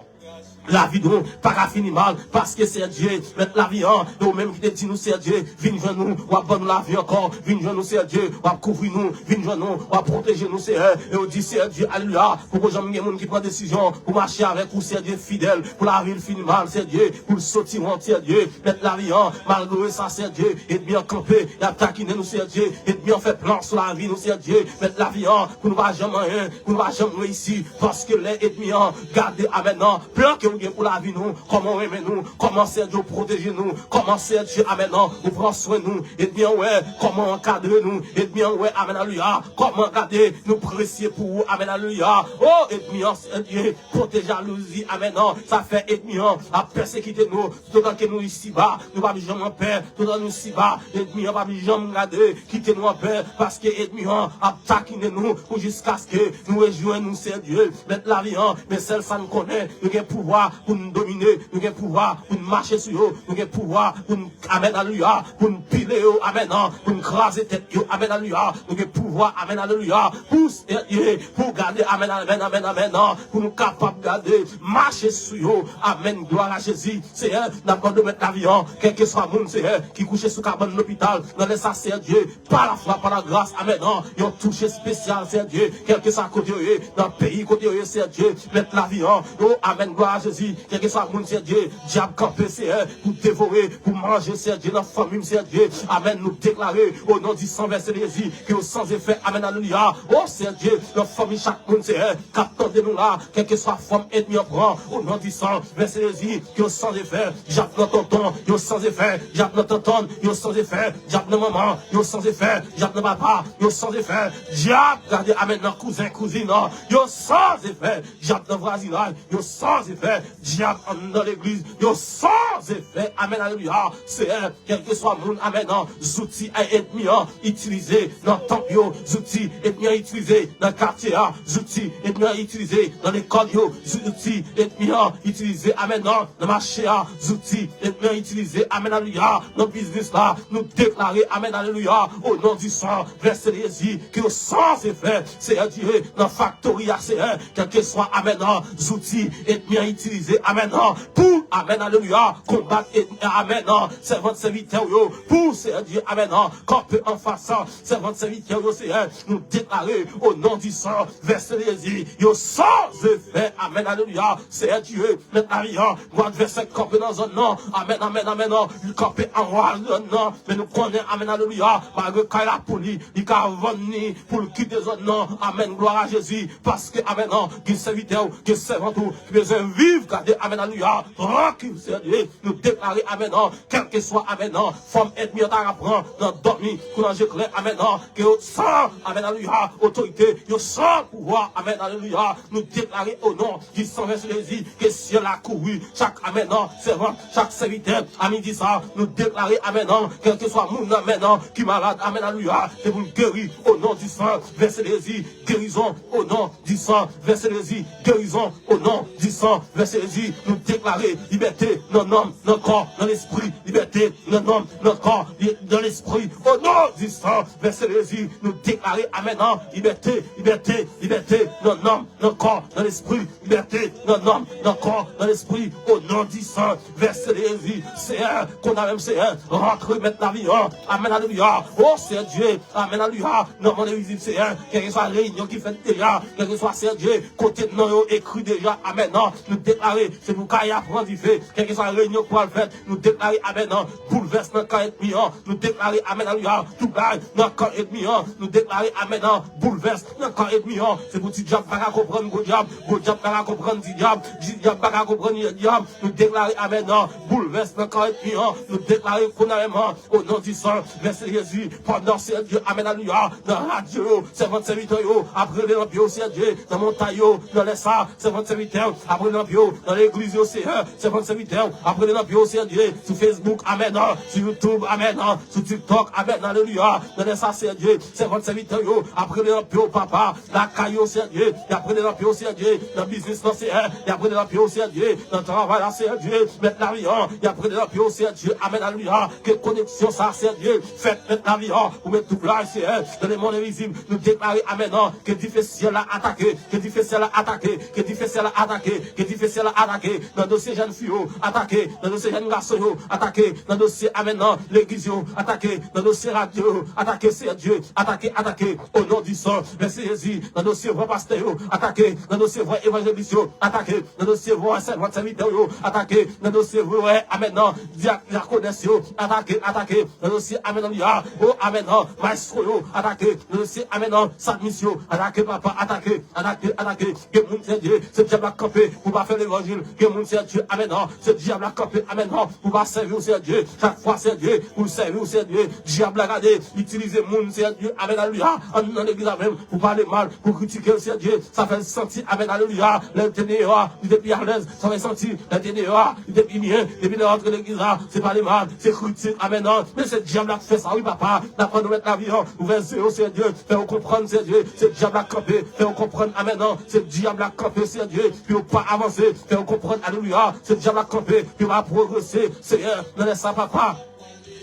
lavi nou pa ka fini mal, paske, Seyè Dye, mèt lavi an, e ou menm ki te di nou, Seyè Dye, vin jwenn nou, w ap ban nou lavi ankò, vin jwenn nou, Seyè Dye, w ap kouvri nou, vin jwenn nou, w ap pwoteje nou, Seyè, e ou di, Seyè Dye, alelouya, poko janm gen moun ki pran desizyon pou mache avèk ou, Seyè Dye, fidèl, pou lavi l fini mal, Seyè Dye, pou l soti wont, Seyè Dye, mèt lavi an, malgre sa, Seyè Dye, ènmi an kanpe, y ap takinen nou, Seyè Dye, ènmi an fè plan sou lavi nou, Seyè Dye, mèt lavi an, pou nou pa janm anyen, pou nou pa janm reyisi, paske lè ènmi an gade, amèn, non, plan ke w gen pou lavi nou, kòman w renmen nou, kòman Seyè Dye w pwoteje nou, kòman Seyè Dye, amèn, ou pran swen nou, ènmi an wè kòman w ankadre nou, ènmi an wè, amèn, alelouya, kòman gade nou presye pou ou, amèn, alelouya. O, ènmi an, Seyè Dye, kote jalouzi, amèn, sa fè ènmi an ap pèsekite nou, toutotan ke nou isiba, nou p ap janm anpè, toutotan nou isiba, ènmi an p ap janm gade kite nou anpè, paske ènmi an ap takinen nou pou jiskaske nou rejwenn nou, Seyè Dye, Mèt lavi an, men sèl sa n konnen, nou gen pouvwa pou n domine, nou gen pouvwa pou n mache sou yo, nou gen pouvwa pou n, amèn, alelouya, pou n pile yo, amèn, pou n kraze tèt yo, amèn, alelouya, nou gen pouvwa, amèn, alelouya, pou, Seyè, pou gade, amèn, amèn, amèn, amèn, pou nou kapab gade, mache sou yo, amèn, glwa a Jezi, Seyè, n ap mande Mèt lavi an, kèlkeswa moun, Seyè, ki kouche sou kabann lopital, nan lè sa, Seyè Dye, pa lafwa, pa lagras, amèn, yon touche espesyal, Seyè Dye, kèlkeswa kote yo ye, nan peyi kote yo ye, Seyè Dye, Mèt lavi an, o, amèn, glwa a Jezi, kèlkeswa moun, Seyè Dye, dyab kanpe, Seyè, pou devore, pou manje, Seyè Dye, nan fanmi m, Seyè Dye, amèn, nou deklare, o non di san vèse de Jezi, ke yo san efè, amèn, alelouya, o, Seyè Dye, nan fanmi chak moun, Seyè, k ap tande nou la, kèlkeswa fòm ènmi an pran, o non di san vèse de Jezi, ke yo san efè, dyab nan tonton, yo san efè, dyab nan tantann, yo san efè, dyab nan manman, yo san efè, dyab nan papa, yo san efè, dyab, gade, amèn, nan kouzen, kouzin, yo san efè, dyab nan vwazinaj, yo san efè, dyab anndan legliz, yo san efè, amèn, alelouya, Seyè, kèlkeswa moun, amèn, zouti ènmi an itilize nan tanp yo, zouti ènmi an itilize nan katye a, zouti ènmi an itilize nan lekòl yo, zouti ènmi an itilize, amèn, nan mache a, zouti ènmi an itilize, amèn, alelouya, nan biznis la, nou deklare, amèn, alelouya, o non di san vèse de Jezi, ke yo san efè, Seyè Dye, nan faktori a, Seyè, kèlkeswa, amèn, zouti ènmi an itilize, amèn, pou, amèn, alelouya, konbat ènmi, amèn, sèvant sèvitè w yo, pou, Seyè Dye, amèn, kanpe anfas sèvant sèvitè w yo, Seyè, nou deklare, o non di san vèse de Jezi, yo san efè, amèn, alelouya, Seyè Dye, Mèt lavi an, gad vèse kanpe nan zòn nan, amèn, amèn, amèn, li kanpe anwa zòn nan, men nou konnen, amèn, alelouya, malgre kay la pou li, li ka vann li, pou l kite zòn nan, amèn, glwa a Jezi, paske, amèn, gen sèvitè w, gen sèvant ou, ki bezwen viv, gade, amèn, alelouya, trankil, Seyè Dye, nou deklare, amèn, kèlkeswa, amèn, fòm ènmi an ta ka pran, nan dòmi, kou nan je klè, amèn, ke yo san, amèn, alelouya, otorite, yo san pouvwa, amèn, alelouya, nou deklare o non di san vèse de Jezi, ke syèl la kouvri chak, amèn, sèvant, chak sèvitè, a midi sa, nou deklare, amèn, kèlkeswa moun, amèn, ki malad, amèn, alelouya, se pou l geri, o non di san vèse de Jezi, gerizon, o non di san vèse de Jezi, gerizon, o non di san vèse de Jezi, nou deklare libète nan nanm, nan kò, nan lespri, libète nan nanm, nan kò, li- nan lespri, o non di san vèse de Jezi, nou deklare, amèn, libète, libète, libète nan nanm, nan kò, nan lespri, libète nan nanm, nan kò, nan lespri, o non di san vèse de Jezi, Seyè, kounye a menm, Seyè, rantre Mèt lavi an, amèn, alelouya, o Seyè Dye, amèn, alelouya, nan monn envizib, Seyè, kèlkeswa reyinyon ki fèt deja, kèlkeswa, Seyè Dye, kote non yo ekri deja, amèn, nou deklare, se pou kay la pran dife, kèlkeswa reyinyon k pral fèt, nou deklare, amèn, boulvès nan kan ènmi an, nou deklare, amèn, alelouya, twoublay nan kan ènmi an, nou deklare, amèn, boulvès nan kan ènmi an, se pou ti dyab pa ka konprann gwo dyab, gwo dyab pa ka konprann ti dyab, ti dyab pa ka konprann vye dyab, nou deklare, amèn, boulvès nan kan ènmi an, nou deklare kounye a menm, o non di san vèse Jezi, pandan, Seyè Dye, amèn, alelouya, nan radyo yo, sèvant sèvitè yo ap rele nan pye yo, Seyè Dye, nan montay yo, nan lè sa, sèvant sèvitè ap rele nan pye yo, nan legliz yo, Seyè, sèvant sèvitè ap rele nan pye yo, Seyè Dye, sou Facebook, amèn, sou YouTube, amèn, sou TikTok, amèn, alelouya, nan lè sa, Seyè Dye, sèvant sèvitè yo ap rele nan pye yo, papa, lakay yo, Seyè Dye, y ap rele nan pye yo, Seyè Dye, nan biznis lan, Seyè, y ap rele nan pye yo, Seyè Dye, nan travay la, Seyè Dye, Mèt lavi an, y ap rele nan pye yo, Seyè Dye, amèn, alelouya, ke koneksyon sa, Seyè Dye, fèt, Mèt lavi an, ou met twoublay, Seyè, nan lemonn envizib, nou deklare, amèn, ke dife syèl la atake, ke dife syèl la atake, ke dife syèl la atake, ke dife syèl la atake, nan dosye jèn fi yo, atake, nan dosye jèn gason yo, atake, nan dosye, amèn, legliz yo, atake, nan dosye radyo yo, atake, Seyè Dye, atake, atake, o non di san vèse Jezi, nan dosye vrè pastè yo, atake, nan dosye vrè evanjelis yo, atake, nan dosye vrè sèvant sèvitè yo, atake, nan dosye vrè, amèn, dyak, dyakonès yo, atake, atake, nan dosye, amèn, alelouya, o, amèn, maestro yo, atake, nan dosye, amèn, salmis yo, atake, papa, atake, atake, atake, gen moun, Seyè Dye, se dyab la kanpe, pou pa fè levanjil, gen moun, Seyè Dye, amèn, se dyab la kanpe, amèn, pou pa sèvi w, Seyè Dye. Chak fwa, Seyè Dye, pou l sèvi w, Seyè Dye, dyab la gade, itilize moun, Seyè Dye, amèn, alelouya, anndan legliz la menm, pou pale mal, pou kritike l, Seyè Dye. Sa fè l santi, amèn, alelouya, lè l te deyò a, li te pi alèz. Sa fè l santi, lè l te deyò a, li te pi byen. Depi lè l antre legliz la, se pale mal, se kritik, amèn, men se dyab la k fè sa, wi, papa. N ap mande w, Mèt lavi an, ouvè zye yo, Seyè Dye, fè yo konprann, Seyè Dye, se dyab la k kanpe, fè yo konprann, amèn, se dyab la k kanpe, Seyè Dye, pou yo pa avanse, fè yo konprann, alelouya, se dyab la k kanpe, pou yo pa pwogrese, Seyè, nan lè sa, papa.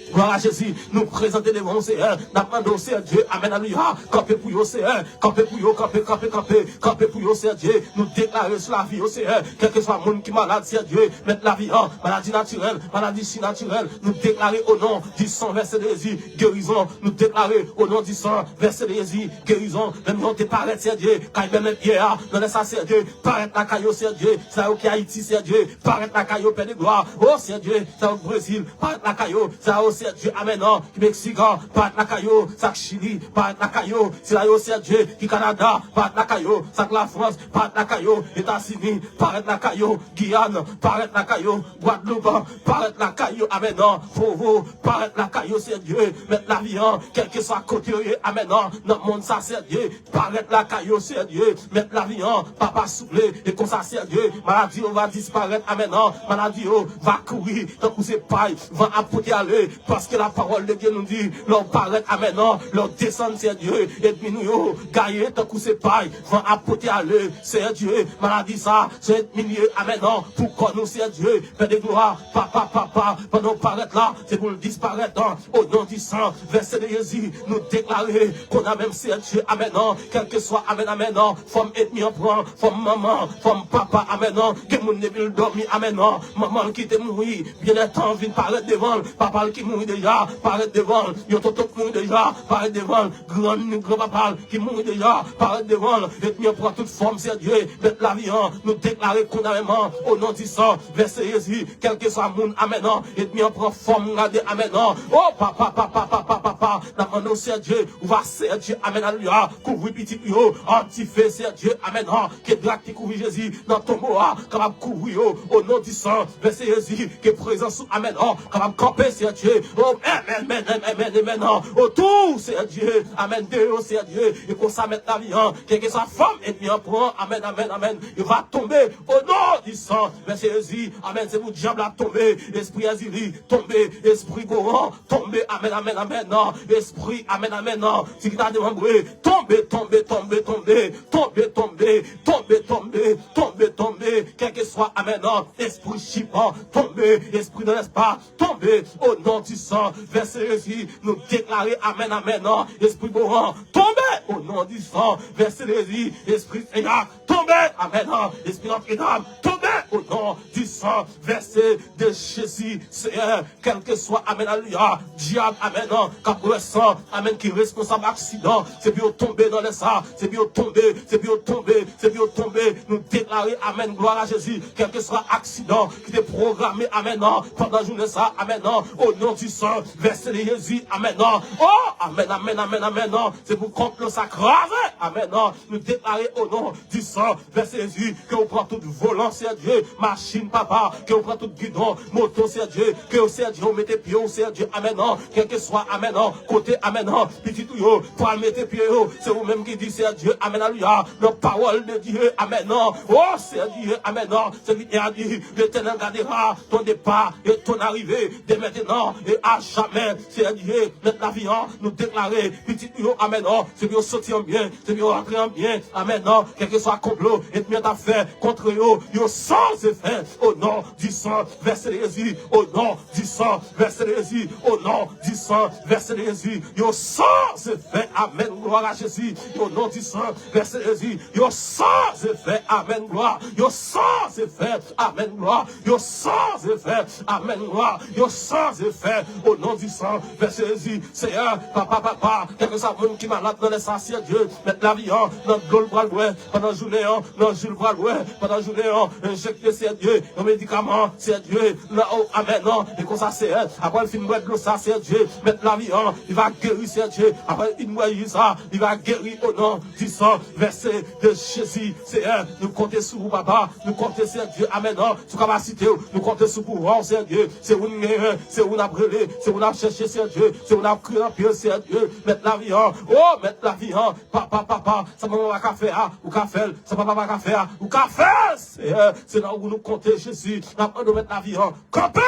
Glwa a Jezi, nou prezante devan w, Seyè. N ap mande w, Seyè Dye, amèn, alelouya. Kanpe pou yo, Seyè. Kanpe pou yo, kanpe, kanpe, kanpe. Kanpe pou yo, Seyè Dye. Nou deklare sou lavi yo, Seyè. Kèlkeswa moun ki malad, Seyè Dye, Mèt lavi an, maladi natirèl, maladi sinatirèl, nou deklare o non di san vèse de Jezi gerizon. Nou deklare o non di san vèse de Jezi gerizon. Menm jan w te parèt, Seyè Dye, kay bèlè Pyè a, nan lè sa, Seyè Dye, parèt lakay yo, Seyè Dye, sa yo ki Ayiti, Seyè Dye, parèt lakay yo, Pè de glwa. O Seyè Dye, sa yo k Brezil, parèt lakay yo, sa yo, Seyè Dye, amèn, ki Meksik, parèt lakay yo, sa k Chili, parèt lakay yo, sila yo, Seyè Dye, ki Kanada, parèt lakay yo, sa k Lafrans, parèt lakay yo, Etazini, parèt lakay yo, Giyàn, parèt lakay yo, Gwadloup, parèt lakay yo, amèn, Pwovo, parèt lakay yo, Seyè Dye, Mèt lavi an, kèlkeswa kote yo ye, amèn, nan mond sa, Seyè Dye, parèt lakay yo, Seyè Dye, Mèt lavi an, papa souple, e konsa, Seyè Dye, maladi yo va disparèt, amèn, maladi yo va kouri, tankou se pay, van ap pote ale, paske lapawòl de Dye nou di, lè w parèt, amèn, lè w desann, Seyè Dye, ènmi nou yo gaye, tankou se pay, van ap pote ale, Seyè Dye, maladi sa, se ènmi li ye, amèn, pou kò nou, Seyè Dye, Pè de glwa, papa, papa, pandan w parèt la, se pou l disparèt, o non di san vèse de Jezi, nou deklare, konn a menm, Seyè Dye, amèn, kèlkeswa, amèn, amèn, fòm ènmi an pran, fòm manman, fòm papa, amèn, gen moun depi l dòmi, amèn, manman l ki te mouri, byen lè tan vin parèt devan l, papa l ki mouri deja, parèt devan l, yon tonton k mouri deja, parèt devan l, grann, granpapa l ki mouri deja, parèt devan l, ènmi an pran tout fòm, Seyè Dye, Mèt lavi an, nou deklare konn a menm, o non di san vèse Jezi, kèlkeswa moun, amèn, ènmi an pran fòm, gade, amèn, o papa, papa, papa, papa, n ap mande w, Seyè Dye, ou va, Seyè Dye, amèn, alelouya, kouvri pitit ou yo, an dife, Seyè Dye, amèn, ke dra ki kouvri Jezi nan tonbo a, kapab kouvri yo, o non di san vèse Jezi, ke prezans ou, amèn, kapab kanpe, Seyè Dye, o, amèn, amèn, amèn, amèn, amèn, otou, Seyè Dye, amèn, de yo, Seyè Dye, e konsa, Mèt lavi an, kèlkeswa fòm ènmi an pran, amèn, amèn, amèn, yo va tonbe, o non di san vèse Jezi, amèn, se pou dyab la tonbe, espri Èzili, tonbe, espri Goran, tonbe, amèn, amèn, amèn, espri, amèn, amèn, ti ki ta demanbre, tonbe, tonbe, tonbe, tonbe, tonbe, tonbe, tonbe, tonbe, tonbe, kèlkeswa, amèn, espri chipan, tonbe, espri de lèspa, tonbe, o non di san vèse Jezi, nou deklare, amèn, amèn, espri boran, tonbe, o non di san vèse Jezi, espri Seyè, tonbe, amèn, espri Nòtredam, tonbe, o non di san vèse de Jezi, Seyè, kèlkeswa, amèn, alelouya, dyab, amèn, k ap bwè san, amèn, ki responsab aksidan, se pou yo tonbe nan lè sa, se pou yo tonbe, se pou yo tonbe, se pou yo tonbe, nou deklare, amèn, glwa a Jezi, kèlkeswa aksidan ki te pwograme, amèn, pandan jounen sa, amèn, o non di san vèse de Jezi, amèn, o, amèn, amèn, amèn, amèn, se pou konplo sa kraze, amèn, nou deklare, o non di san vèse Jezi, ke ou pran tout volan, Seyè Dye, machin, papa, ke ou pran tout gidon, moto, Seyè Dye, ke ou, Seyè Dye, ou mete pye ou, Seyè Dye, amèn, kèlkeswa, amèn, kote, amèn, pitit ou yo pral mete pye yo, se ou menm ki di, Seyè Dye, amèn, alelouya, nan pawòl de Dye, amèn, o, Seyè Dye, amèn, se li a di, Letènèl gadera ton depa e ton arive, de mentnan e a jamè, Seyè Dye, Mèt lavi an, nou deklare, pitit ou yo, amèn, se pou yo soti an byen, se pou yo rantre an byen, amèn, kèlkeswa konplo ènmi an t ap fè kont yo, yo san efè, o non di san vèse de Jezi, o non di san vèse de Jezi, o non di san vèse de Jezi, yo san efè, amèn, glwa a Jezi, o non di san vèse de Jezi, yo san efè, amèn, glwa, yo san efè, amèn, glwa, yo san efè, amèn, glwa, yo san efè, o non di san vèse Jezi, Seyè, papa, papa, kèlkeswa moun ki malad nan lè sa, Seyè Dye, Mèt lavi an, nan dlo l pral bwè, pandan jounen an, nan ji l pral bwè, pandan jounen an, enjekte, Seyè Dye, yon medikaman, Seyè Dye, nan, o, amèn, e konsa, Seyè, apre l fin bwè dlo sa, Seyè Dye, Mèt lavi an, Li va geri, Seyè Dye. Apre in mwa sa, li va geri o non di san vèse de Jezi. Seyè, nou konte sou ou, papa. Nou konte, Seyè Dye. Amèn. Non, sou kapasite w. Nou konte sou pouvwa w, Seyè Dye. Se ou n genyen, se ou n ap rele, se ou n ap chèche, Seyè Dye. Se ou n ap kriye nan pye, Seyè Dye. Mèt lavi an. O, mèt lavi an. Papa, papa. Sa papa pa ka fè a, ou ka fè l. Sa papa pa ka fè a, ou ka fè l. Seyè, se nan ou nou konte, Jezi. N ap mande w mèt lavi an. Kanpe!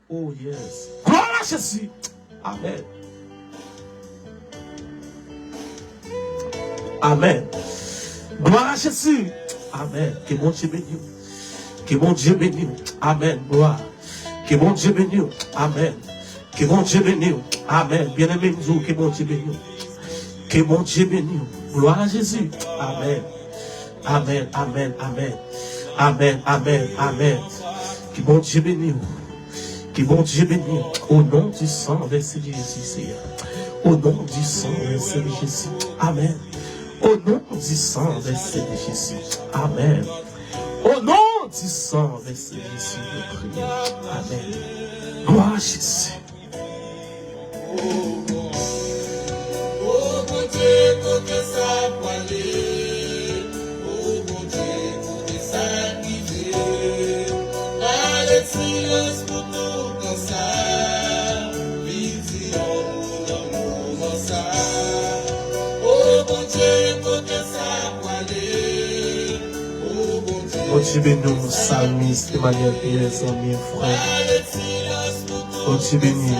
Oh yes. Glwa a Jezi. Amèn. Amèn. Glwa a Jezi. Amèn. Ke Bondye beni w. Ke Bondye beni w. Amèn. Glwa. Ke Bondye beni w. Amèn. Ke Bondye beni w. Amèn. Byeneme m di w, ke Bondye beni w. Ke Bondye beni w. Glwa a Jezi. Amèn. Amèn, amèn, amèn. Amèn, amèn, amèn. Ke Bondye beni w. Ke Bondye beni w. O non di san vèse de Jezi, Seyè. O non di san vèse de Jezi. Amèn. O non di san vèse de Jezi. Amèn. O non di san vèse de Jezi, nou priye. Amèn. Glwa a Jezi. O Bondye, kote sa pwale? O Bondye, kote sa rive? Pale silans pou toutan sa, vizyon nan moman sa. O Bondye, kote sa pwale? O Bondye, Bondye beni w, salmis Emmanuel Pierre, zanmi, frè. Bondye beni w.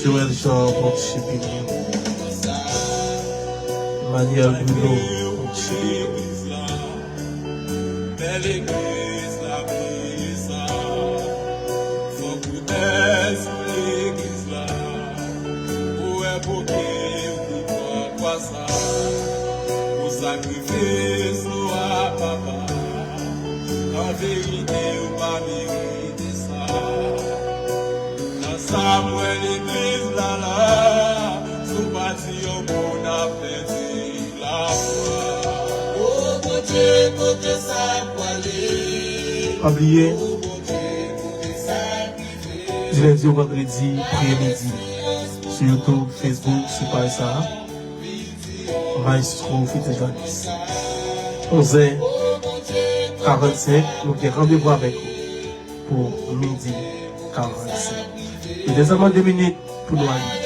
Joël Jean, Bondye beni w. Emmanuel Bruno, Bondye beni w. Bèl legliz la, bèl legliz la. Fòk ou tèz sou legliz la. Ou envoke ou pran kwa sa. Ou sakrifye sou a papa. An verite, ou pa merite sa. Nan sa m wè legliz la la, si w pa di yon mo, n ap pèdi lafwa. O Bondye, kote sa pwale? Pa bliye, di lendi o vandredi, priyè midi. Sou YouTube, Facebook, sou paj sa a. Maestro Fritz Johannes. Onzè karannsenk, nou gen randevou avèk ou pou midi karannsenk. Li te sèlman de minit pou nou ale.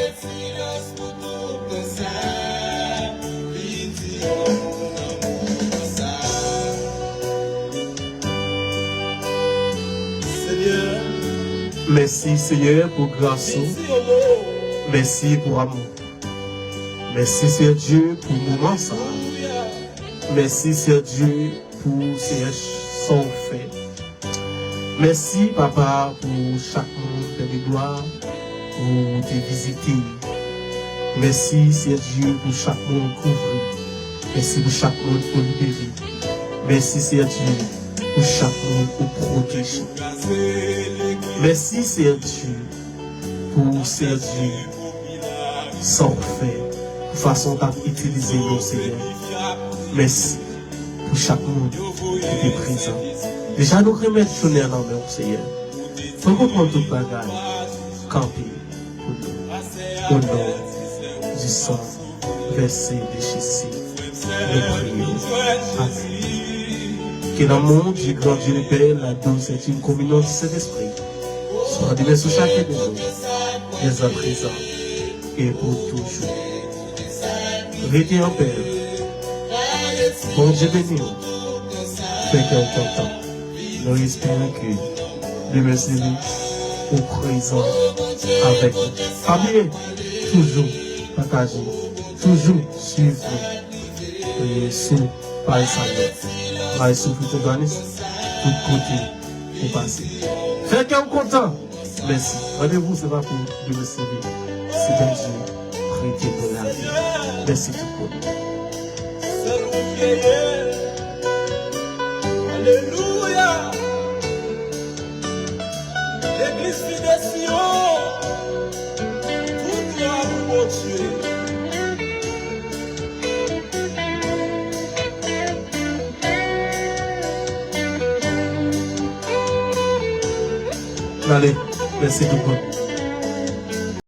Mèsi, Seyè, pou gras ou. Mèsi pou amou. Mèsi, Seyè Dye, pou moman sa a. Mèsi, Seyè Dye, pou, Seyè, sa w fè. Mèsi, Papa, pou chak moun, Pè de glwa, ou te vizite. Mèsi, Seyè Dye, pou chak moun ou kouvri. Mèsi pou chak moun ou libere. Mèsi, Seyè Dye, pou chak moun ou pwoteje. Mèsi, Seyè Dye, pou, Seyè Dye, sa w fè, pou fason w t ap itilize nou, Seyè. Mèsi pou chak moun ki te prezan. Deja nou remèt jounen an nan men w, Seyè. Fè w konprann tout bagay. Kanpe pou nou. O non di san vèse de Jezi, nou priye. Amèn. Que l'amour du grand Dieu le Père, la douce intime communion du Saint-Esprit soit demeure sur chacun de nous, dès à présent et pour toujours. Rete anpè. Bondye beni w. Fè kè w kontan. Nou espere ke demen se li ou prezan avèk nou. Pa bliye, toujou pataje, toujou swiv nou. E sou paj sa yo, paj sou Fritz Johannes, tout kote ou pase. Fè kè w kontan. Mèsi. Randevou se pa pou demen se li. Si Bondye prete nou lavi. Mèsi tout moun. Sèl ou k genyen. Alelouya. Legliz fidèl Siyon. Tout glwa pou Bondye. N ale. Mèsi tout moun.